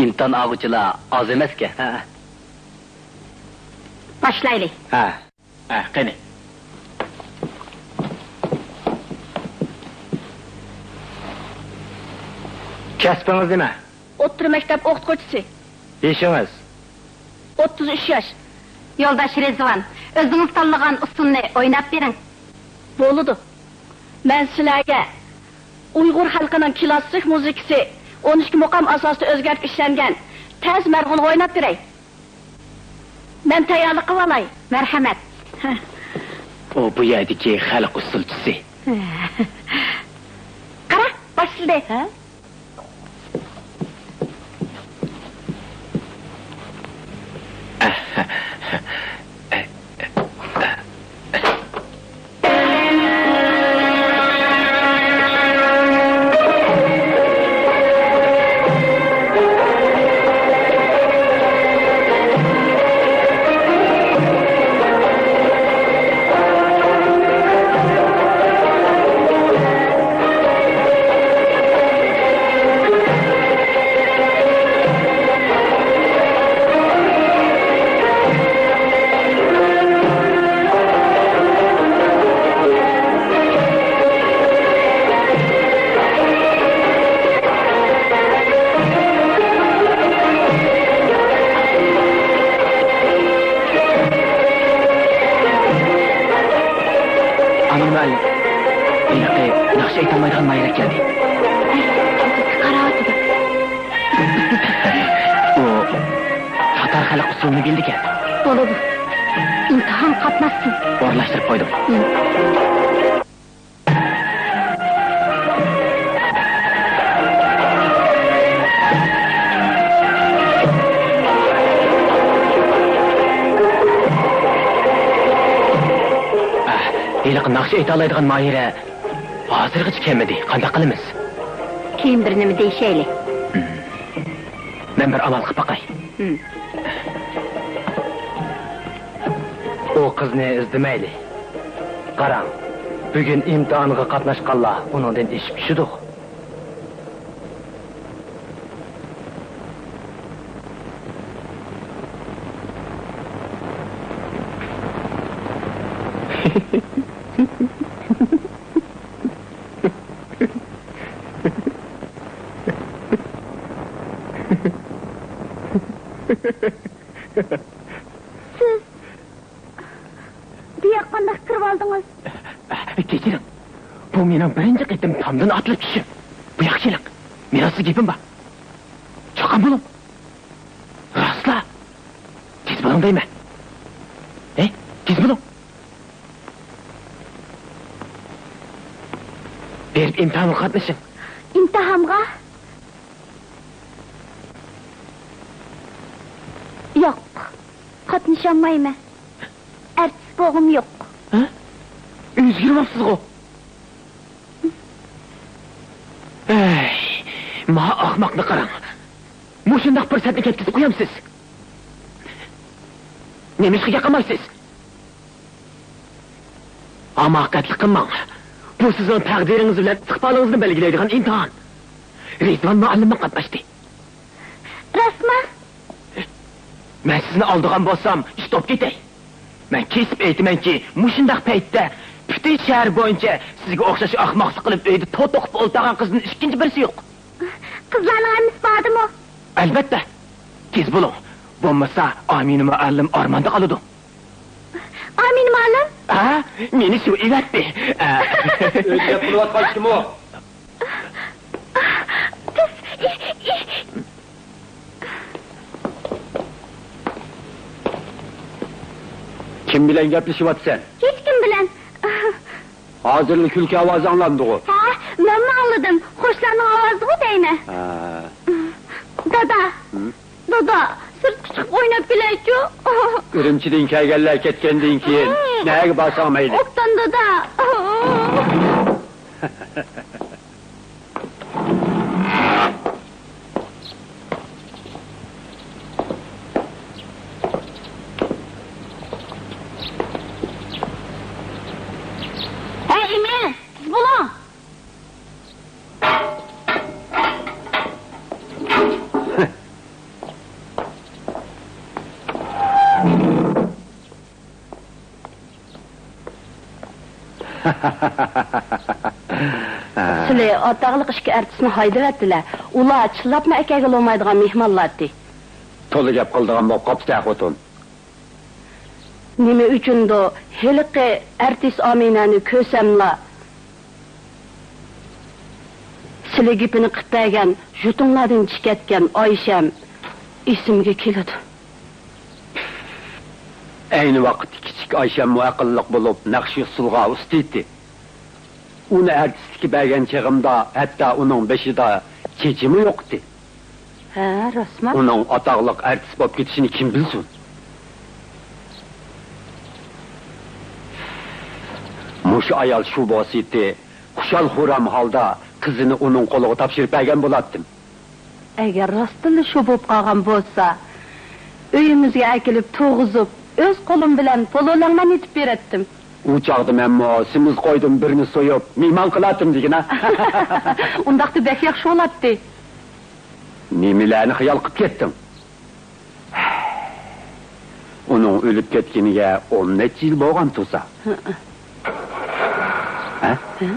ئىمتىھان ئالغۇچىلار ئاز ئەمەسكەن. ھە. باشلايلى. ھە. ھە، قېنى. كەسپىڭىز نېمە؟ ئوتتۇرا مەكتەپ ئوقۇتقۇچىسى. يېشىڭىز؟ ئوتتۇز ئۈچ ياش. يولداش رىزۋان، ئۆزىڭىز تاللىغان ئۇسسۇلنى ئويناپ بېرىڭ. بولىدۇ. مەن سىلەرگە ئۇيغۇر خەلقىنىڭ كلاسسىك مۇزىكىسى ئون ئىككى مۇقام ئاساسىدا ئۆزگەرتىپ ئىشلەنگەن تەز مەرغۇنغا ئويناپ بېرەي. مەن تەييارلىق قىلىۋالاي. مەرھەمەت. ھە. ئۇ بۇ يەردىكى خەلق ئۇسسۇلچىسى. قارا، باشلىدى. ھە؟ ئامىنە مۇئەللىم، ھېلىقى ناخشا ئېيتالمايدىغان ماھىرە كەلدى. ئەي، كەلسە قاراۋاتىدۇ. ئۇ تاتار خەلق ئۇسسۇلىنى بىلىدىكەن. بولىدۇ. ئىمتىھان قاتناشسۇن. ئورۇنلاشتۇرۇپ قويدۇم. ھىم. ئاھ، ھېلىقى ناخشا ئېيتالايدىغان ماھىرە ھازىرغىچە كەلمىدى. قانداق قىلىمىز؟ كېيىن بىر نېمە دېيىشەيلى. ھىم. مەن بىر ئامال قىلىپ باقاي. ھىم. ئۇ قىزنى ئىزدىمەيلى. قاراڭ، بۈگۈن ئىمتىھانغا قاتناشقانلار ئۇنىڭدىن ئېشىپ چۈشىدۇ. سىز بۇياققا قانداق كىرىۋالدىڭىز؟ كەچۈرۈڭ. بۇ مېنىڭ بىرىنچى قېتىم تامدىن ئاتلىنىپ چۈشۈم. بۇياققا كېلىڭ. مېنىڭ سىزگە گېپىم بار. چاققان بولۇڭ. راستلا. تېز بولۇڭ دەيمەن. ھەي، تېز بولۇڭ. بېرىپ ئىمتىھانغا قاتنىشىڭ. ئىمتىھانغا؟ ياق، قاتنىشالمايمەن. ئارتىس بولغۇم يوق. ھە؟ ئۆزگىرىۋاپسىزغۇ؟ ئەي، ما ئاخماقنى قاراڭ. مۇشۇنداق پۇرسەتنى كەتكۈزۈپ قويامسىز؟ نېمىشقا گەپ قىلمايسىز؟ ھاماقەتلىك قىلماڭ. بۇ سىزنىڭ تەقدىرىڭىز بىلەن ئىستىقبالىڭىزنى بەلگىلەيدىغان ئىمتىھان. رىزۋان مۇئەللىممۇ قاتناشتى. راستمۇ؟ مەن سىزنى ئالدىغان بولسام، ئىش توپ كېتەي. مەن كېسىپ ئېيتىمەنكى، مۇشۇنداق پەيتتە پۈتۈن شەھەر بويىچە سىزگە ئوخشاش ئاخماقلىق قىلىپ ئۆيدە توت توقۇپ ئولتۇرغان قىزدىن ئىككىنچى بىرسى يوق. قىزلارنىڭ ھەممىسى باردىمۇ؟ ئەلۋەتتە. تېز بولۇڭ. بولمىسا ئامىنە مۇئەللىم ئارماندا قالىدۇ. ئامىنە مۇئەللىم. ھە؟ مېنى سۇ ئېۋەتتى. ئۆيدە گەپ قىلىۋاتقان كىم ئۇ؟ بىز، ئى، ئى. كىم بىلەن گەپلىشىۋاتىسەن؟ ھېچكىم بىلەن. ھازىرلا كۈلكە ئاۋازى ئاڭلاندىغۇ؟ ھە، مەنمۇ ئاڭلىدىم. قوشلارنىڭ ئاۋازىغۇ دەيمەن. ھە. دادا، ھە؟ دادا، سىرتقا چىقىپ ئويناپ كېلەيچۇ. ئۈرۈمچىدىن كەلگەنلەر كەتكەندىن كېيىن ھە. نەگە بارساڭ مەيلى. ئوبدان دادا. ھەي، ئىمىن، تېز بولۇڭ! سىلى ئاتاقلىق ئىككى ئارتىسنى ھايدىۋەتتىلە. ئۇلار چىللاپمۇ ئەكەلگىلى بولمايدىغان مېھمانلارتى. تولا گەپ قىلىدىغان بولۇپ قاپسەن خوتۇن. نېمە ئۈچۈندۇ ھېلىقى ئارتىس ئامىنەنى كۆرسەملا، سىلى گېپىنى قىلىپ بەرگەن، ژۇتۇڭلاردىن چىقىۋەتكەن ئايشەم ئېسىمگە كېلىدۇ. ئەينى ۋاقىتتا كىچىك ئايشەممۇ ئەقىللىق بولۇپ، نەقىش-ئۇسسۇلغا ئۇستا ئىدى. ئۇنى ئارتىسلىققا بەرگەن چېغىمدا ھەتتا ئۇنىڭ بېشىدا چېچىمۇ يوق ئىدى. ھە، راستمۇ؟ ئۇنىڭ ئاتاقلىق ئارتىس بولۇپ كېتىشىنى كىم بىلسۇن؟ مۇشۇ ئايال شۇ بولسىتى، خۇشال-خۇرام ھالدا قىزىنى ئۇنىڭ قولىغا تاپشۇرۇپ بەرگەن بولاتتىم. ئەگەر راستتىنلا شۇ بولۇپ قالغان بولسا، ئۆيىمىزگە ئەكېلىپ تۇرغۇزۇپ، ئۆز قولۇم بىلەن پولۇلەڭمەن ئېتىپ بېرەتتىم. ئۇ چاغدا مەنمۇ سېمىز قويدىن بىرنى سويۇپ، مېھمان قىلاتتىم دېگىنە. ئۇنداقتا بەك ياخشى بولاتتى. نېمىلەرنى خىيال قىپ كەتتىڭ؟ ئۇنىڭ ئۆلۈپ كەتكىنىگە ئون نەچچە يىل بولغان تۇرسا. ھە؟ ھە؟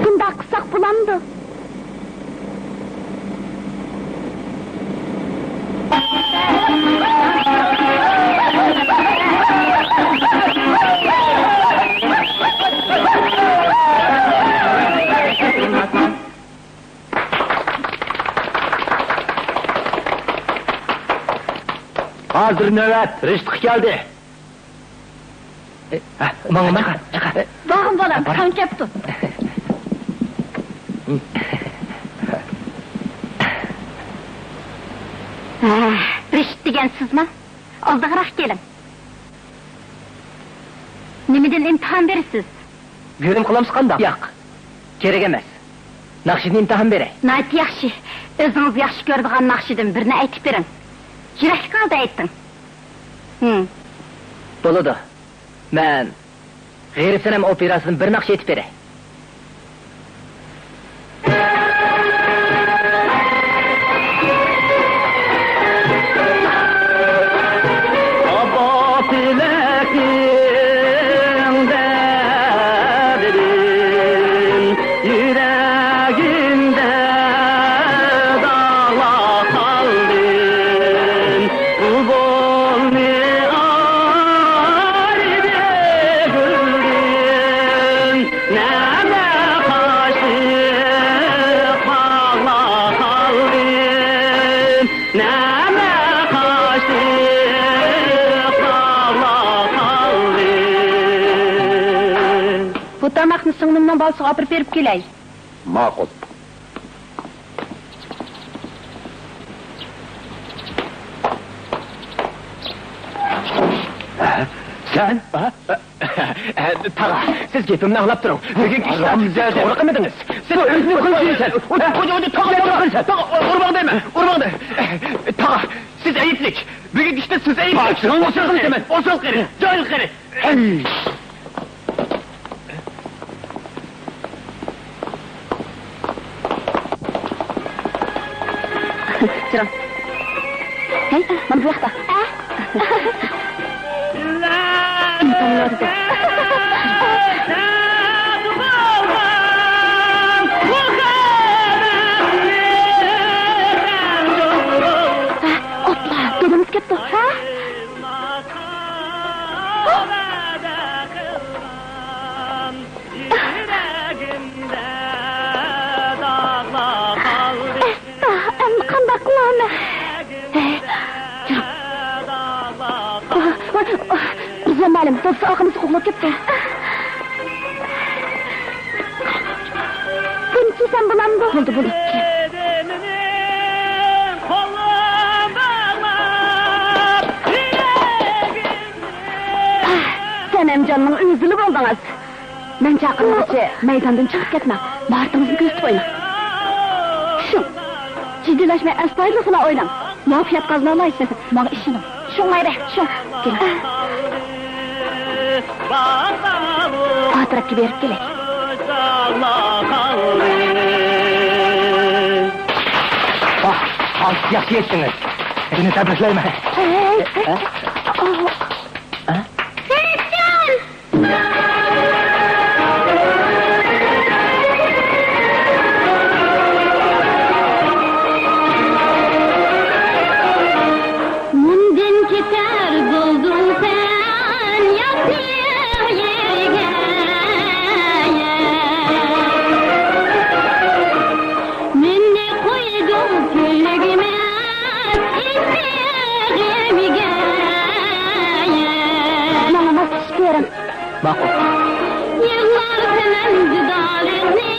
بۇنداق قىلساق بولامدۇ؟ ھازىر نۆۋەت رىشتقا كەلدى. ئە، ماڭىمەن. چىقار، چىقار. بارغىن بالام، بار. تاڭ كەپتۇ. ھە، رىشىت دېگەن سىزما؟ ئالدىغىراق كېلىڭ. نېمىدىن ئىمتىھان بېرىسىز؟ گۆرۈم قىلامسىز قانداق؟ ياق، كېرەك ئەمەس. ناخشىدىن ئىمتىھان بېرەي. ناھايىتى ياخشى. ئۆزىڭىز ياخشى كۆرىدىغان ناخشىدىن بىرنى ئېيتىپ بېرىڭ. يۈرەكلىك ھالدا ئېيتىڭ. ھىم. بولىدۇ. مەن غېرىبسەنەم ئوپېراسىدىن بىر ناخشا ئېيتىپ بېرەي. ئاپا تىلەكنىڭ دەردىدىن يۈرەگىمدە داغلاپ قالدىم. ئۇبۇلنى ئايرىدى گۈلدىن، نەمە قاشلىق باغلاپ قالدىم، نەمە قاشلىق باغلاپ قالدىم. بۇ تاماقنى سىڭلىمنىڭ بالىسىغا ئاپىرىپ بېرىپ كېلەي. ماقۇل. ھە؟ سەن؟ ھە؟ تاغا، سىز گېپىمنى ئاڭلاپ تۇرۇڭ. بۈگۈنكى ئىشتا سىز توغرا قىلمىدىڭىز. سىز ئۆزىنى قىلىسەن. خوجا، خوجا، تاغا، تاغا، تاغا، ئۇرماڭ دەيمەن، ئۇرماڭ دەي. تاغا، سىز ئەيىبلىك. بۈگۈنكى ئىشتا سىز ئەيىبلىك. پاچىقىڭنى ئوسال قىلىمەن. ئوسال قېرى، جاھىل قېرى. ھەي! تۇرۇڭ. ھەي، مانا بۇ ياقتا. ئە؟ ئىمكان بار. ئاپا، دادىمىز كەپتۇ. ھە؟ ئەمدى قانداق قىلىمەن؟ ھەي، يۈرۈڭ. رىزۋان مۇئەللىم، دادىسى ئارقىمىزدا قوغلاپ كەپتۇ. بۇنى كىيسەم بولامدۇ؟ بولدى، بولدى. سەنەمجاننىڭ ئۆزىلا بولدىڭىز. مەن چاقىرغۇچە مەيداندىن چىقىپ كەتمەڭ. ماھارىتىڭىزنى كۆرسىتىپ ئويناڭ. چۈشۈڭ. جىددىيلەشمەي، ئەستايىدىللىقلا ئويناڭ. مۇۋەپپەقىيەت قازىنالايسىز. ماڭا ئىشىنىڭ. چۈشۈڭ، مايرى، چۈشۈڭ. كېلىڭ. ئا تەرەپكە بېرىپ كېلەي. ۋاھ، ياخشى يەتتىڭىز. سېنى تەبرىكلەيمەن. ھەي، ھەي. ھە؟ ئاھ. ھە؟ سېرىقجان! مۇندىن كېتەر بولدۇڭ سەن ياتقىن يەرگە. مېنى قويدۇڭ تۈگىمەس ئىسسىق غېمىگە. ماڭا ماس چۈشۈپ بېرىڭ. ماقۇل. يىغلارسەن جۇدالىقنى.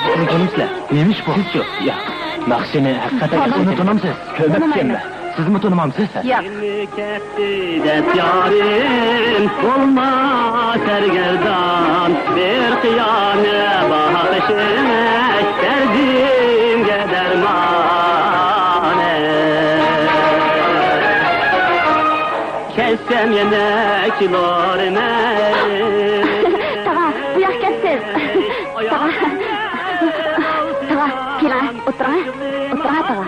ئۇنى تونۇمسىلەر؟ نېمە ئىش بۇ؟ سىزچۇ؟ ياق. ناخشىنى ھەقىقەتەن ياخشى ئۇنى تونۇمسىز؟ كۆرمەپتىكەنمەن. سىزمۇ تونۇمامسىز؟ ياق. كەتتى دەپ يارىم، بولما سەرگەردان، بىر قىيانە باقىشىڭ دەردىمگە دەرمان. كەتسەم يەنە كېلۇرمەن. تاغا، بۇ ياققا كەپسىز. تاغا. تاغا، كېلىڭە، ئولتۇرۇڭە. ئولتۇرۇڭە، تاغا.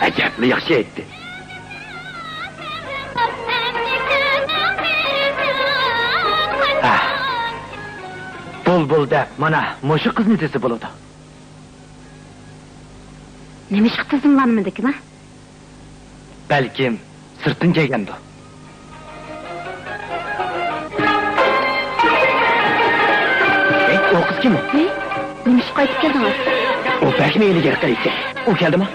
ئەجەبمۇ ياخشى ئېيتتى. ھە. بۇلبۇل دەپ مانا مۇشۇ قىزنى دېسە بولىدۇ. نېمىشقا تىزىملانمىدىكىنا؟ بەلكىم سىرتتىن كەلگەندۇ؟ ھەي، ئۇ قىز كىم؟ ھەي، نېمىشقا قايتىپ كەلدىڭىز؟ ئۇ بەكمۇ ھىيلىگەر قىز ئىكەن. ئۇ كەلدىما؟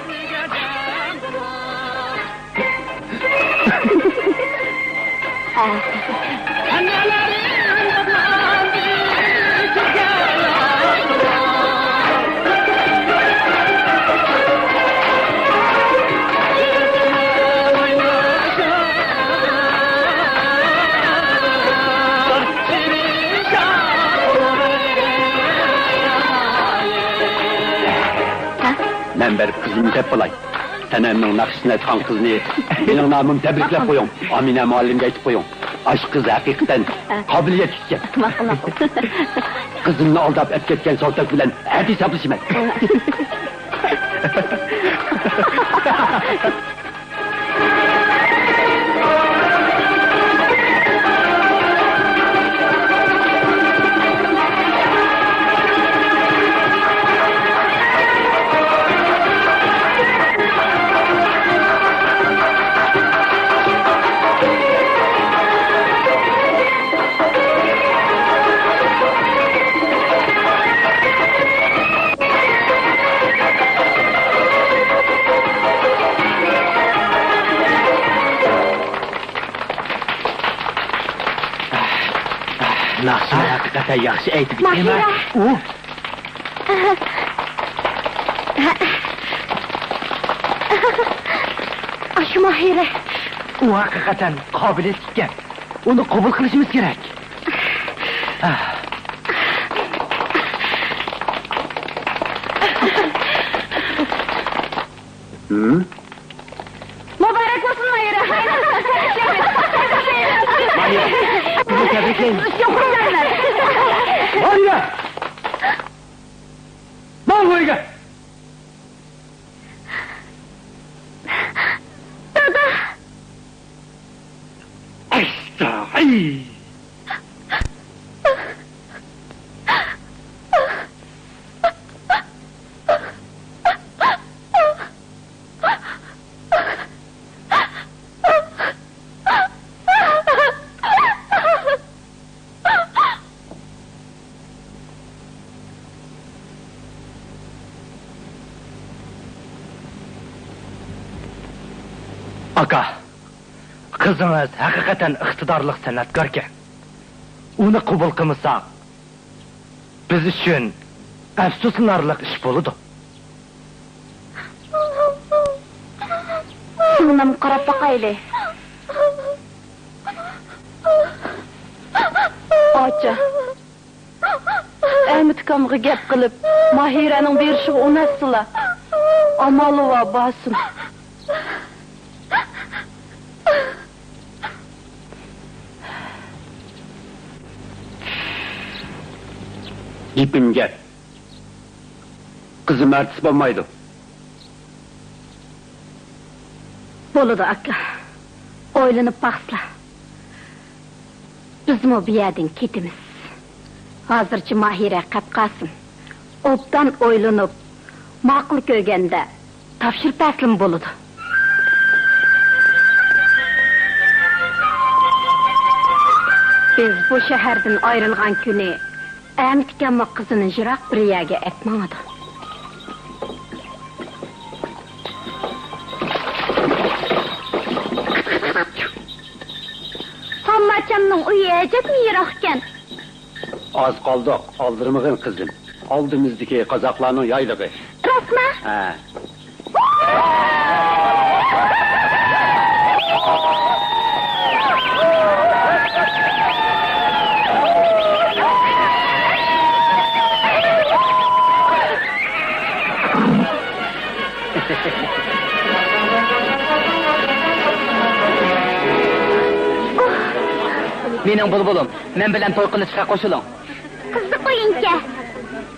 مەن بېرىپ قىزىمنى دەپ بولاي. سەنەمنىڭ ناخشىسىنى ئېيتقان قىزنى مېنىڭ نامىم تەبرىكلەپ قويۇڭ. ئامىنە مۇئەللىمگە ئېيتىپ قويۇڭ. ئاشۇ قىز ھەقىقەتەن قابىلىيەتلىك ئىكەن. ماقۇل، ماقۇل. قىزىمنى ئالداپ ئەپكەتكەن ساۋتاك بىلەن ئەتە ھېسابلىشىمەن. ناخشىنى ھەقىقەتەن ياخشى ئېيتىدىكەن. ماھىرە! ئۇ ئاشۇ ماھىرە. ئۇ ھەقىقەتەن قابىلىيەتلىككەن. ئۇنى قوبۇل قىلىشىمىز كېرەك. ھىم؟ مۇبارەك بولسۇن، ماھىرە! ماھىرە، سىزنى تەبرىكلەيمىز. ماھىرە! ماڭ ئۆيگە! دادا! ئەستاغىي! ئاكا، قىزىڭىز ھەقىقەتەن ئىقتىدارلىق سەنئەتكاركەن. ئۇنى قوبۇل قىلمىساق، بىز ئۈچۈن ئەپسۇسلىنارلىق ئىش بولىدۇ. سىڭلىم، قاراپ باقايلى. ئاچا. ئەمىتكامغا گەپ قىلىپ، ماھىرەنىڭ بېرىشىغا ئۇناتسىلا. ئامالى بار بارسۇن. گېپىم گەپ. قىزىم ئارتىس بولمايدۇ. بولىدۇ، ئاكا. ئويلىنىپ باقسىلا. بىزمۇ بۇ يەردىن كېتىمىز. ھازىرچە ماھىرە قېلىپ قالسۇن. ئوبدان ئويلىنىپ، ماقۇل كۆرگەندە تاپشۇرۇپ بەرسىلىمۇ بولىدۇ. بىز بۇ شەھەردىن ئايرىلغان كۈنى ئەمىتكەممۇ قىزىنى يىراق بىر يەرگە ئەپ ماڭىدۇ. ھامماچامنىڭ ئۆيى ئەجەبمۇ يىراق ئىكەن. ئاز قالدۇق، ئالدىرىمىغىن قىزىم. ئالدىمىزدىكى قازاقلارنىڭ يايلىقى. راستمۇ؟ ھە. مېنىڭ بۇلبۇلۇم، مەن بىلەن توي قىلىشقا قوشۇلۇڭ. قىزىق ئويۇنكەن.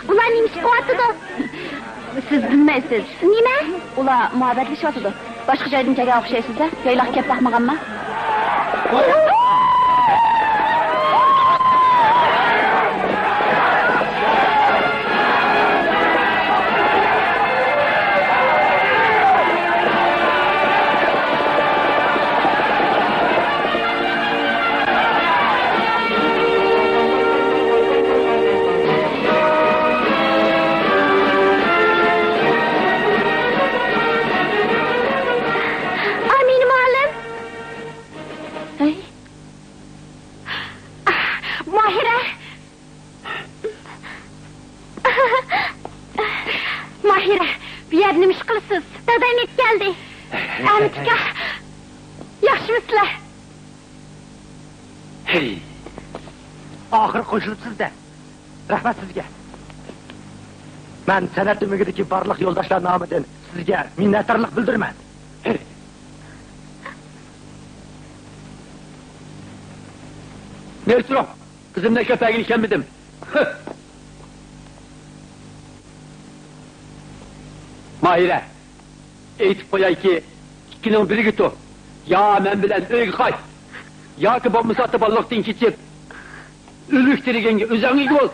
ئۇلار نېمە ئىش قىلىۋاتىدۇ؟ سىز بىلمەيسىز. نېمە؟ ئۇلار مۇھەببەتلىشىۋاتىدۇ. باشقا جايدىن كەلگەن ئوخشايسىز-دە. يايلاققا كەپ باقمىغانما؟ ئامىنە مۇئەللىم! ھەي! ماھىرە! ماھىرە، بۇ يەردە نېمە ئىش قىلىسىز؟ دادام يېتىپ كەلدى. ئەمىتكا، ياخشىمۇسىلەر؟ ھەي، ئاخىرى قوشۇلۇپسىز-دە. رەھمەت سىزگە. مەن سەنئەت ئۆمىكىدىكى بارلىق يولداشلار نامىدىن سىزگە مىننەتدارلىق بىلدۈرىمەن. ھەي. نېرى تۇرۇڭ. قىزىمنى ئەكەپ بەرگىلى كەلمىدىم. ماھىرە، ئېيتىپ قويايكى، ئىككىنىڭ بىرىگە تۇر. يا مەن بىلەن ئۆيگە قايت، ياكى بولمىسا تاپاللىقتىن كېچىپ، ئۆلۈك تىرىگەنگە ئۆزۈڭ ئىگە بول.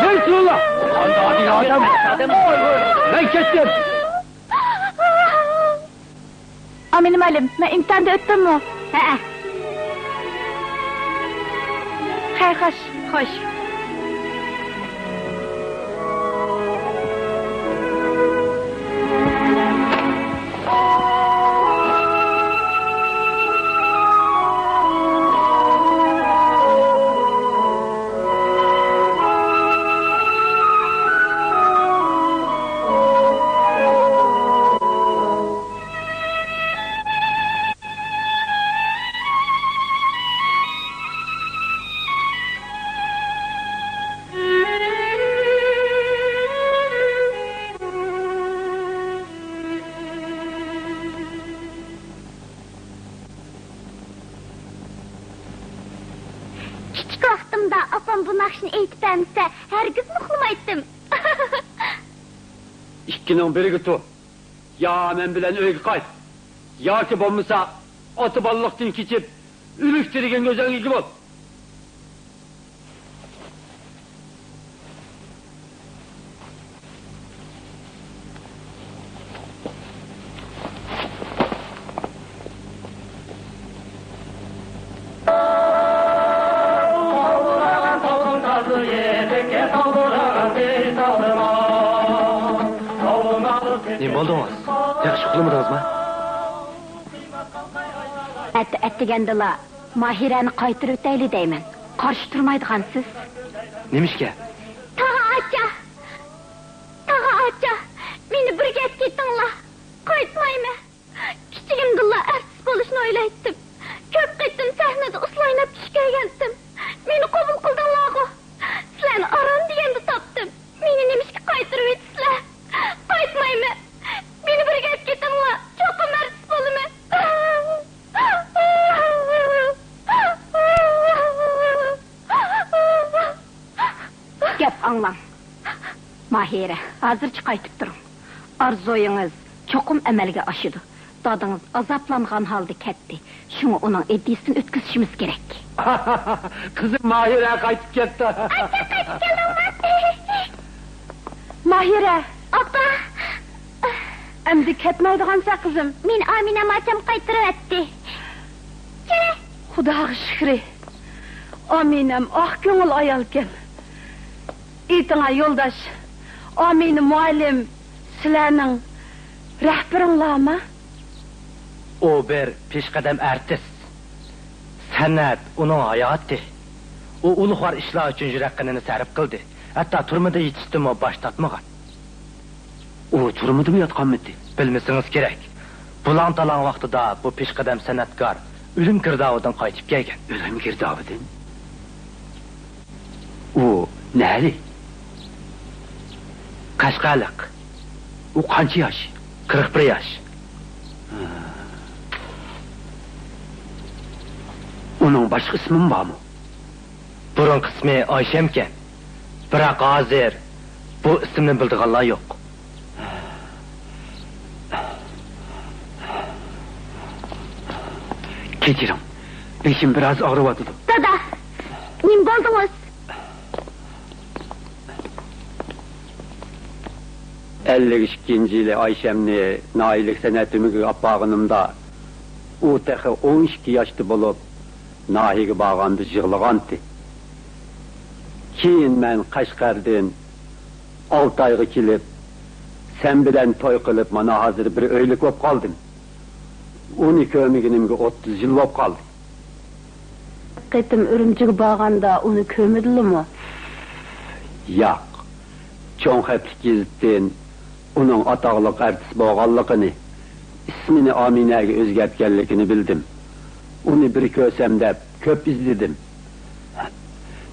نېرى تۇرۇڭلار! قانداق ئادەم؟ مەن كەتتىم. ئامىنە مۇئەللىم، مەن ئىمتىھاندىن ئۆتتۈممۇ؟ ھەئە. خەير، خوش. خوش. ئاپام بۇ ناخشىنى ئېيتىپ بەرمىسە، ھەرگىزمۇ ئۇخلىمايتتىم. ئىككىنىڭ بىرىگە تۇر. يا مەن بىلەن ئۆيگە قايت، ياكى بولمىسا ئاتا بالىلىقتىن كېچىپ، ئۆلۈك تېرىگەن گۆزەلگە ئىگە بول. نېمە بولدىڭىز؟ ياخشى ئۇخلىمىدىڭىزمۇ؟ ئەت-، ئەتىگەندىلا ماھىرەنى قايتۇرۇۋېتەيلى دەيمەن. قارشى تۇرمايدىغانسىز. نېمىشقا؟ تاغا ئاچا! تاغا ئاچا! مېنى بىر گەپ كېتىڭلار. قايتمايمەن. كىچىكىمدىنلا ئارتىس بولۇشنى ئويلايتتىم. كۆپ قېتىم سەھنىدە ئۇسسۇل ئويناپ چۈش كۆرگەنتىم. مېنى قوبۇل قىلدىڭلارغۇ. سىلەرنى ئاران دېگەندە تاپتىم. مېنى نېمىشقا قايتۇرۇۋېتىسىلەر؟ قايتمايمەن. مېنى بىر گەپ كېتىڭلار. چوقۇم ئارتىس بولىمەن. گەپ ئاڭلاڭ. ماھىرە، ھازىرچە قايتىپ تۇرۇڭ. ئارزۇيىڭىز چوقۇم ئەمەلگە ئاشىدۇ. دادىڭىز ئازابلانغان ھالدا كەتتى. شۇڭا ئۇنىڭ ئىدىيىسىنى ئۆتكۈزۈشىمىز كېرەك. قىزىم ماھىرە قايتىپ كەپتۇ. ماھىرە! ئاپا! ئەمدى كەتمەيدىغانسەن، قىزىم. مېنى ئامىنەم ئاچام قايتۇرۇۋەتتى. كېلە! خۇداغا شۈكرى. ئامىنەم ئاق كۆڭۈل ئايالكەن. ئېيتىڭا يولداش، ئامىنە مۇئەللىم سىلەرنىڭ رەھبىرىڭلارمۇ؟ ئۇ بىر پېشقەدەم ئارتىس. سەنئەت ئۇنىڭ ھاياتى. ئۇ ئۇلۇغۋار ئىشلار ئۈچۈن يۈرەك قېنىنى سەرپ قىلدى. ھەتتا تۈرمىدە يېتىشتىنمۇ باش تارتمىغان. ئۇ تۈرمىدىمۇ ياتقانمىتى؟ بىلمىسىڭىز كېرەك. بۇلاڭ-تالاڭ ۋاقتىدا بۇ پېشقەدەم سەنئەتكار ئۆلۈم گىردابىدىن قايتىپ كەلگەن. ئۆلۈم گىردابىدىن؟ ئۇ نەلىك؟ قەشقەرلىق. ئۇ قانچە ياش؟ قىرىق بىر ياش. ھە. ئۇنىڭ باشقا ئىسمىمۇ بارمۇ؟ بۇرۇنقى ئىسمى ئايشەمكەن. بىراق ھازىر بۇ ئىسىمنى بىلىدىغانلار يوق. كەچۈرۈڭ، بېشىم بىراز ئاغرىۋاتىدۇ. دادا، نېمە بولدىڭىز؟ ئەللىك ئىككىنچى يىلى ئايشەمنى ناھىيەلىك سەنئەت ئۆمىكىگە ئاپارغىنىمدا، ئۇ تېخى ئون ئىككى ياشتا بولۇپ، ناھىيەگە بارغاندا يىغلىغانتى. كېيىن مەن قەشقەردىن ئالتايغا كېلىپ، سەن بىلەن توي قىلىپ، مانا ھازىر بىر ئۆيلۈك بولۇپ قالدىم. ئۇنى كۆرمىگىنىمگە ئوتتۇز يىل بولۇپ قالدى. قېتىم ئۈرۈمچىگە بارغاندا ئۇنى كۆرمىدىلىمۇ؟ ياق. چوڭ خەتلىك گېزىتتىن ئۇنىڭ ئاتاقلىق ئارتىس بولغانلىقىنى، ئىسمىنى ئامىنەگە ئۆزگەرتكەنلىكىنى بىلدىم. ئۇنى بىر كۆرسەم دەپ كۆپ ئىزدىدىم.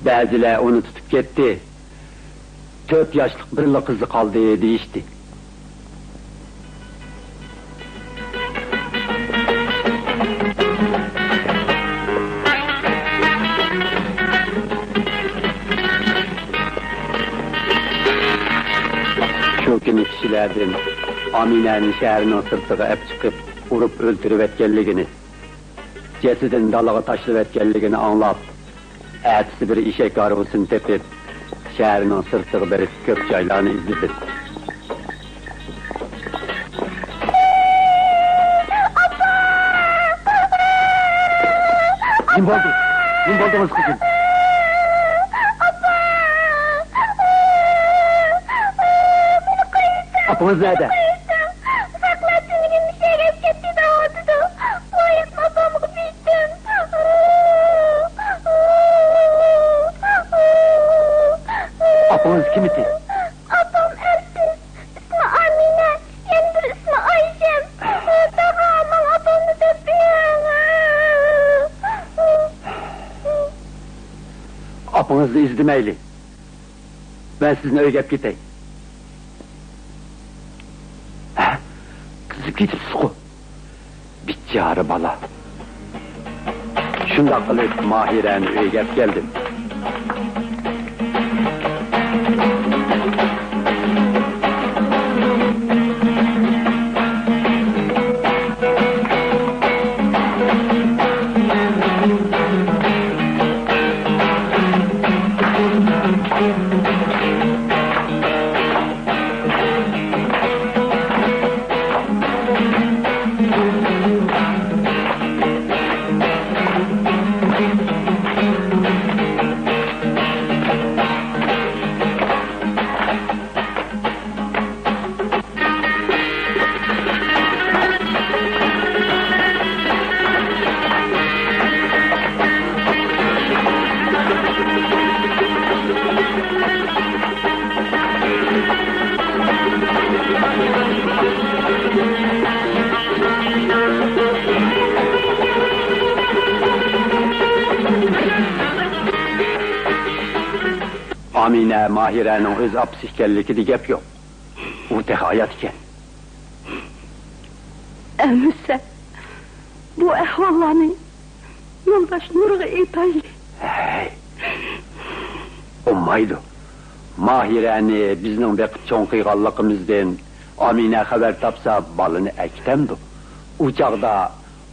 بەزىلەر ئۇنى تۇتۇپ كەتتى. تۆت ياشلىق بىرلا قىزى قالدى دېيىشتى. شۇ كۈنى كىشىلەردىن ئامىنەنى شەھەرنىڭ سىرتىغا ئەپ چىقىپ، ئۇرۇپ ئۆلتۈرۈۋەتكەنلىكىنى، جەسىتىنى دالىغا تاشلىۋەتكەنلىكىنى ئاڭلاپ، ئەتىسى بىر ئېشەك ھارۋىسىنى تېپىپ، شەھەرنىڭ سىرتىغا بېرىپ، كۆپ جايلارنى ئىزدىدىم. نېمە بولدى؟ نېمە بولدىڭىز، قىزىم؟ ئاپىڭىز نەدە؟ ئۇزاقلار تۈنۈگۈن مۇشۇ يەرگە ئەكەپ كەتتى دەۋاتىدۇ. مايىپمۇ ئاپامغا بېيىتتىم. ئاپىڭىز كىم ئىدى؟ ئاپام ئارتىس. ئىسمى ئامىنە. يەنە بىر ئىسمى ئايشەم. تاغا، ماڭا ئاپامنى دەپ بېرىڭ. ئاپىڭىزنى ئىزدىمەيلى. مەن سىزنى ئۆيگە ئەپ كېتەي. ھە؟ قىزىپ كېتىپسىزغۇ؟ بىچارە بالا. شۇنداق قىلىپ، ماھىرەنى ئۆيگە ئەپ كەلدىم. ئامىنە ماھىرەنىڭ ئۆز ئاپىسى ئىكەنلىكىدە گەپ يوق. ئۇ تېخى ھايات ئىكەن. ئەمىسە، بۇ ئەھۋاللارنى يولداش نۇرغا ئېيتايلى. ھەي، بولمايدۇ. ماھىرەنى بىزنىڭ بېقىپ چوڭ قىلغانلىقىمىزدىن ئامىنە خەۋەر تاپسا، بالىنى ئەكېتەمدۇ؟ ئۇ چاغدا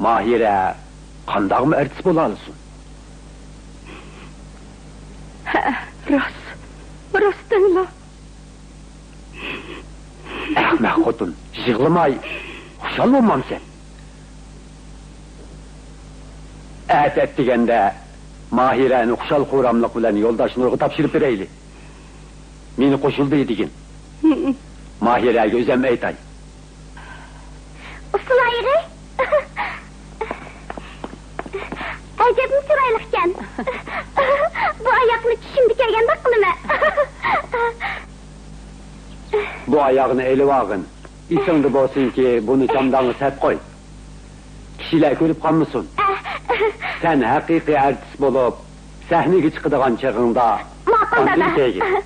ماھىرە قانداقمۇ ئارتىس بولالىسۇن؟ ھە، راست، راست دەڭلار. ئەخمەق خوتۇن، يىغلىماي، خۇشال بولمامسەن؟ ئەتە ئەتىگەندە ماھىرەنى خۇشال-خۇراملىق بىلەن يولداش نۇرغا تاپشۇرۇپ بېرەيلى. مېنى قوشۇل دېگىن. ماھىرەگە ئۆزۈم ئېيتاي. ئۇسسۇل ئايىغى. ئەجەبمۇ چىرايلىقكەن. بۇ ئاياقنى چۈشۈمدە كۆرگەندەك قىلىمەن. بۇ ئاياغنى ئېلىۋالغىن. ئېسىڭدە بولسۇنكى، بۇنى چامداڭغا سەپ قوي. كىشىلەر كۆرۈپ قالمىسۇن. سەن ھەقىقىي ئارتىس بولۇپ، سەھنىگە چىقىدىغان چېغىڭدا ماقۇل، ئاندىن دادا. كېيىن.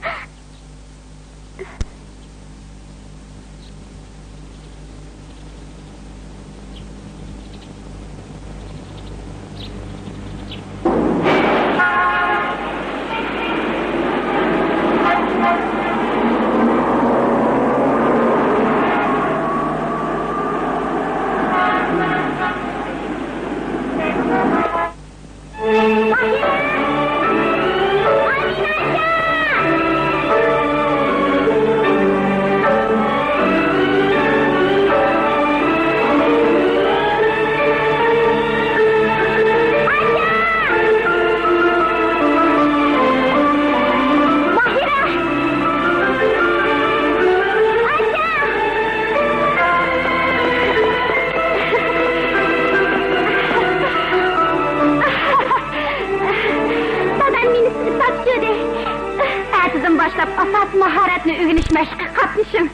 دادام مېنى سىزگە تاپشۇردى. ئەتىدىن باشلاپ ئاساسىي ماھارەتنى ئۆگىنىش مەشقىگە قاتنىشىڭ.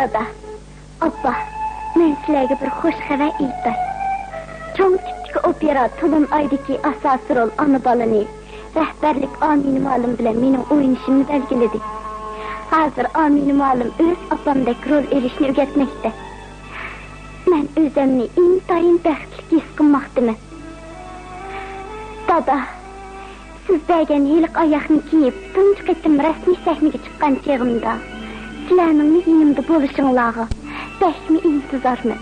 دادا، ئاپا، مەن سىلەرگە بىر خۇش خەۋەر ئېيتاي. چوڭ تىپتىكى ئوپېرا تولۇن ئايدىكى ئاساسىي رول ئانا بالىنى رەھبەرلىك ئامىنە مۇئەللىم بىلەن مېنىڭ ئوينىشىمنى بەلگىلىدى. ھازىر ئامىنە مۇئەللىم ئۆز ئاپامدەك رول ئېلىشنى ئۆگەتمەكتە. مەن ئۆزۈمنى ئىنتايىن بەختلىك ھېس قىلماقتىمەن. دادا، سىز بەرگەن ھېلىقى ئاياغنى كىيىپ، تۇنجى قېتىم رەسمىي سەھنىگە چىققان چېغىمدا، سىلەرنىڭمۇ يېنىمدا بولۇشۇڭلارغا بەكمۇ ئىنتىزارمەن.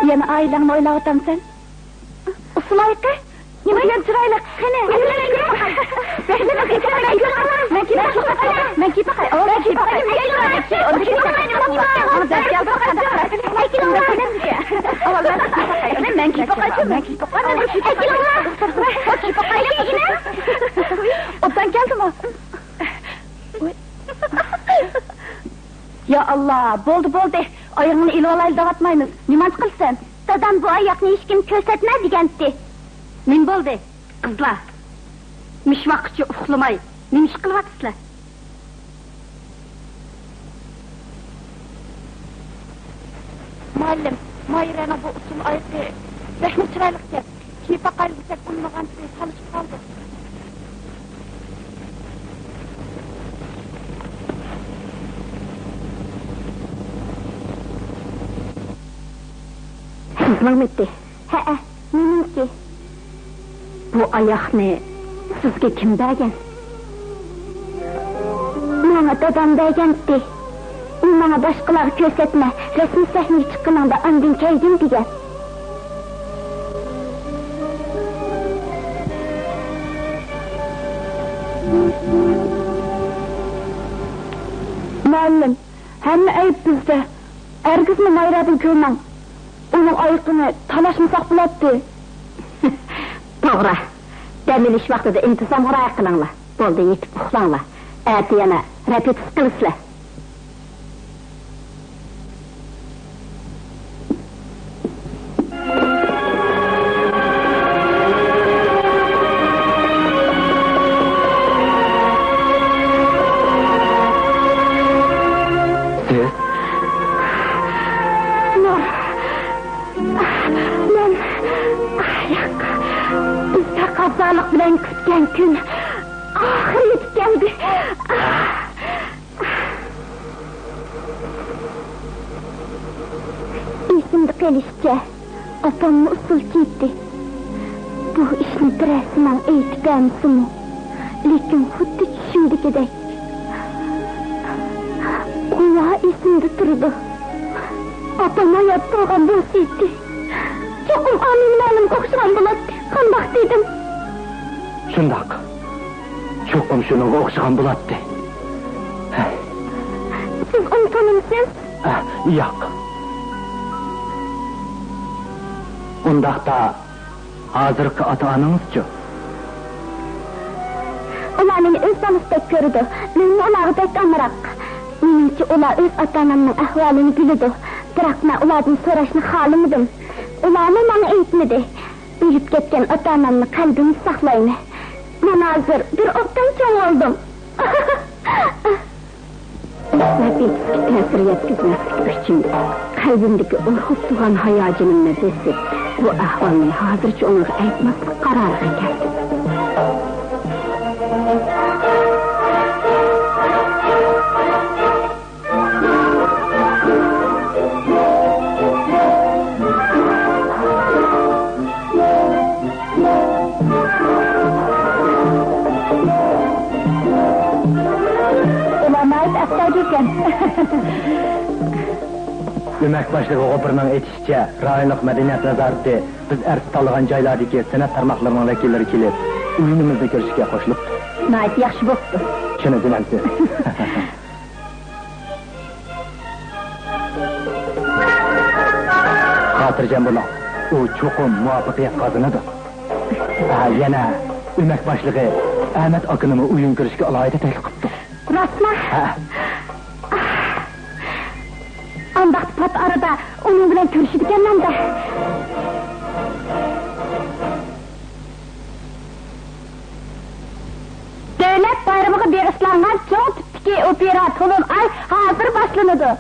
يەنە ئائىلەڭنى ئويلاۋاتامسەن؟ ئۇسسۇل ئايىقى، نېمە دېگەن چىرايلىق. قېنى، مەن كىيىپ باقاي. مەن كىيىپ باقاي. مەن كىيىپ باقاي. مەن كىيىپ باقاي. مەن كىيىپ باقاي. مەن كىيىپ باقاي. مەن كىيىپ باقاي. مەن كىيىپ باقاي. مەن كىيىپ باقاي. مەن كىيىپ باقاي. مەن كىيىپ باقاي. ئوبدان كەلدىمۇ؟ يا ئاللا، بولدى، بولدى. ئايىغىڭنى ئېلىۋالايلى دەۋاتمايمىز. نېمانچە قىلىسەن؟ دادام بۇ ئاياقنى ھېچكىمگە كۆرسەتمە دېگەنتى. نېمە بولدى؟ قىزلار، مۇشۇ ۋاقىتقىچە ئۇخلىماي نېمە ئىش قىلىۋاتىسىلەر؟ مۇئەللىم، ماھىرەنىڭ بۇ ئۇسسۇل ئايىقى بەكمۇ چىرايلىقكەن. كىيىپ باقايلى دېسەك ئۇنىمىغانتى، تالىشىپ قالدۇق. سىزنىڭمىتى؟ ھەئە، مېنىڭكى. بۇ ئاياقنى سىزگە كىم بەرگەن؟ ماڭا دادام بەرگەنتى. ئۇ ماڭا باشقىلارغا كۆرسەتمە، رەسمىي سەھنىگە چىققىنىڭدا ئاندىن كەلگىن دېگەن. مۇئەللىم، ھەممە ئەيىب بىزدە. ھەرگىزمۇ مايرادىن كۆرمەڭ. ئۇنىڭ ئايىقىنى تالاشمىساق بولاتتى. توغرا. دەم ئېلىش ۋاقتىدا ئىنتىزامغا رىئايە قىلىڭلار. بولدى، يېتىپ ئۇخلاڭلار. ئەتە يەنە رېپېتىتسىيە قىلىسىلەر. سىز؟ نۇر. مەن، ئاھ، ياق. بىز تەقەززالىق بىلەن كۈتكەن كۈن ئاخىرى يېتىپ كەلدى. ئېسىمدە قېلىشىچە، ئاپاممۇ ئۇسسۇل كىيدى. بۇ ئىشنى بىرەرسى ماڭا ئېيتىپ بەرمىسىمۇ، لېكىن خۇددى چۈشۈمدىكىدەك. گۇۋاھ ئېسىمدە تۇرىدۇ. ئاپام ھايات تۇرغان بولسىدى، چوقۇم ئامىنە مۇئەللىمگە ئوخشىغان بولاتتى. قانداق دېدىم؟ شۇنداق. چوقۇم شۇنىڭغا ئوخشىغان بولاتتى. سىز ئۇنى تونۇمسىز؟ ئە، ياق. ئۇنداقتا، ھازىرقى ئاتا-ئانىڭىزچۇ؟ ئۇلار مېنى ئۆز بالىسىدەك كۆرىدۇ. مەنمۇ ئۇلارغا بەك ئامراق. مېنىڭچە، ئۇلار ئۆز ئاتا-ئانامنىڭ ئەھۋالىنى بىلىدۇ. بىراق مەن ئۇلاردىن سوراشنى خالىمىدىم. ئۇلارمۇ ماڭا ئېيتمىدى. ئۆلۈپ كەتكەن ئاتا-ئانامنى قەلبىمدە ساقلايمەن. مانا ھازىر بىر ئوبدان چوڭ بولدۇم. رەبىتىسكە تەسىر يەتكۈزمەسلىك ئۈچۈن، قەلبىمدىكى ئۇرغۇپ تۇرغان ھاياجىنىمنى بېسىپ، بۇ ئەھۋالنى ھازىرچە ئۇنىڭغا ئېيتماسلىق قارارىغا كەلدىم. ئۇلار ناھايىتى ئەستايىدىل ئىكەن. ئۆمەك باشلىقى غوپۇرنىڭ ئېيتىشىچە، رايونلۇق مەدەنىيەت نازارىتى بىز ئەرز تاللىغان جايلاردىكى سەنئەت تارماقلىرىنىڭ ۋەكىللىرى كېلىپ، ئويۇنىمىزنى كۆرۈشكە قوشۇلۇپتۇ. ناھايىتى ياخشى بوپتۇ. شۇنى دېمەمسىز؟ خاتىرجەم بولۇڭ، ئۇ چوقۇم مۇۋەپپەقىيەت قازىنىدۇ. ھە، يەنە ئۆمەك باشلىقى ئەمەت ئاكىنىمۇ ئويۇن كۆرۈشكە ئالاھىدە تەكلىپ قىپتۇ. راستمۇ؟ ھە. ئانداقتا پات ئارىدا ئۇنىڭ بىلەن كۆرۈشىدىكەنمەن-دە. دۆلەت بايرىمىغا بېغىشلانغان چوڭ تىپتىكى ئوپېرا تولۇن ئاي ھازىر باشلىنىدۇ.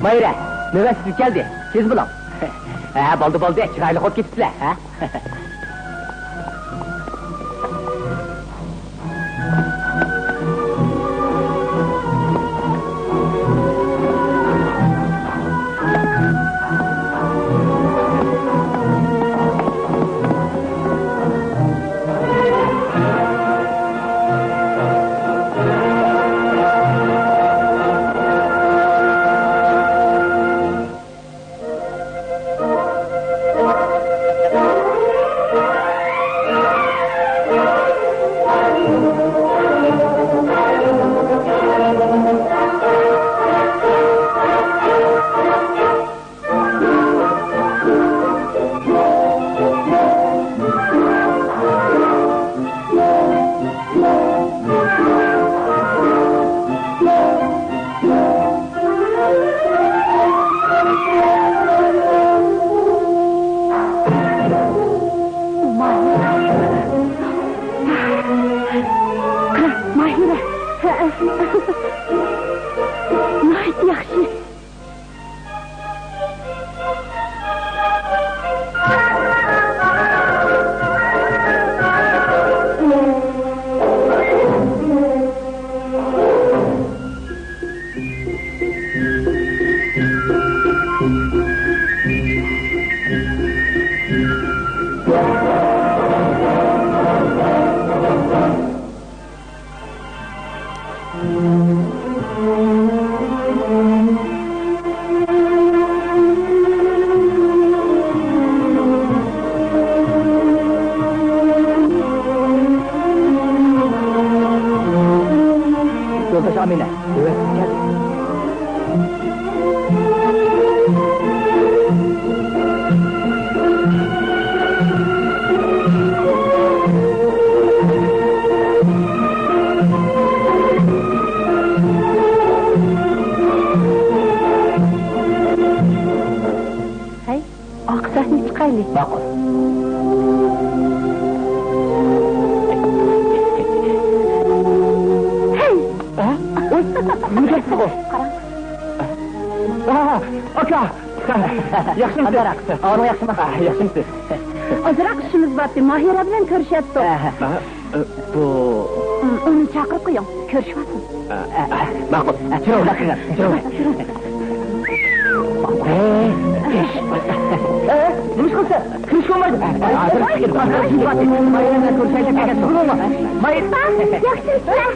ماھىرە، نۆۋەت سىزگە كەلدى. تېز بولۇڭ. ھە، بولدى، بولدى. چىرايلىق بولۇپ كېتىپسىلەر، ھە؟ ماھىرە. ناھايىتى ياخشى. يولداش ئامىنە، نۆۋەت سىزگە كەلدى. ھەي، ئارقا سەھنىگە چىقايلى. ماقۇل. ھەي! ھە؟ ئوي، نېمە گەپتىغۇ؟ قاراڭ. ئاھا، ئاكا! ياخشىمۇسىز؟ قانداق؟ ئاۋازىڭ ياخشىمۇ؟ ئا، ياخشىمۇسىز؟ ئازراق ئىشىمىز بارتى، ماھىرە بىلەن كۆرۈشەتتۇق. ئا، ئا، بۇ، ئۇنى چاقىرىپ قويۇڭ، كۆرۈشۈۋاتسۇن. ئا، ئا، ئا، ماقۇل. ئا، تۇرۇڭ، بېقىڭ، تۇرۇڭ. ئە، ئە، نېمە ئىش قىلسا؟ كۆرۈشكە بولمايدۇ. ھازىر كېتىپ، ماھىرە بىلەن كۆرۈشەيلى دېگەن. ماھىرە، ياخشىمۇسىلەر؟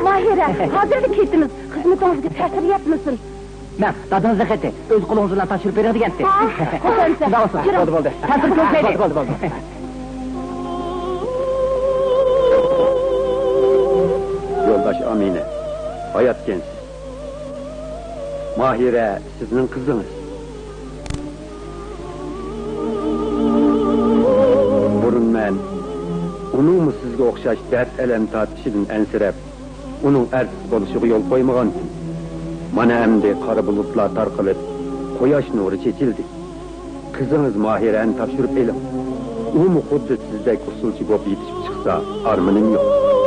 ماھىرە، ھازىرلا كېتىمىز. خىزمىتىڭىزگە تەسىر يەتمىسۇن. مەن دادىڭىزنىڭ خېتى، ئۆز قولىڭىز بىلەن تاپشۇرۇپ بېرىڭ دېگەنتى. ھا، خۇشامسىز. بولدى، بولدى. تەسىر كۆرسەيلى. بولدى، بولدى، بولدى. ھاياتكەنسىز. ماھىرە سىزنىڭ قىزىڭىز. بۇرۇن مەن ئۇنىڭمۇ سىزگە ئوخشاش دەرد-ئەلەم تارتىشىدىن ئەنسىرەپ، ئۇنىڭ ئەرسىز بولۇشىغا يول قويمىغانتىم. مانا ئەمدى قارا بۇلۇتلار تارقىلىپ، قۇياش نۇرى چېچىلدى. قىزىڭىز ماھىرەنى تاپشۇرۇپ ئېلىڭ. ئۇمۇ خۇددى سىزدەك ئۇسسۇلچى بولۇپ يېتىشىپ چىقسا، ئارمىنىم يوق.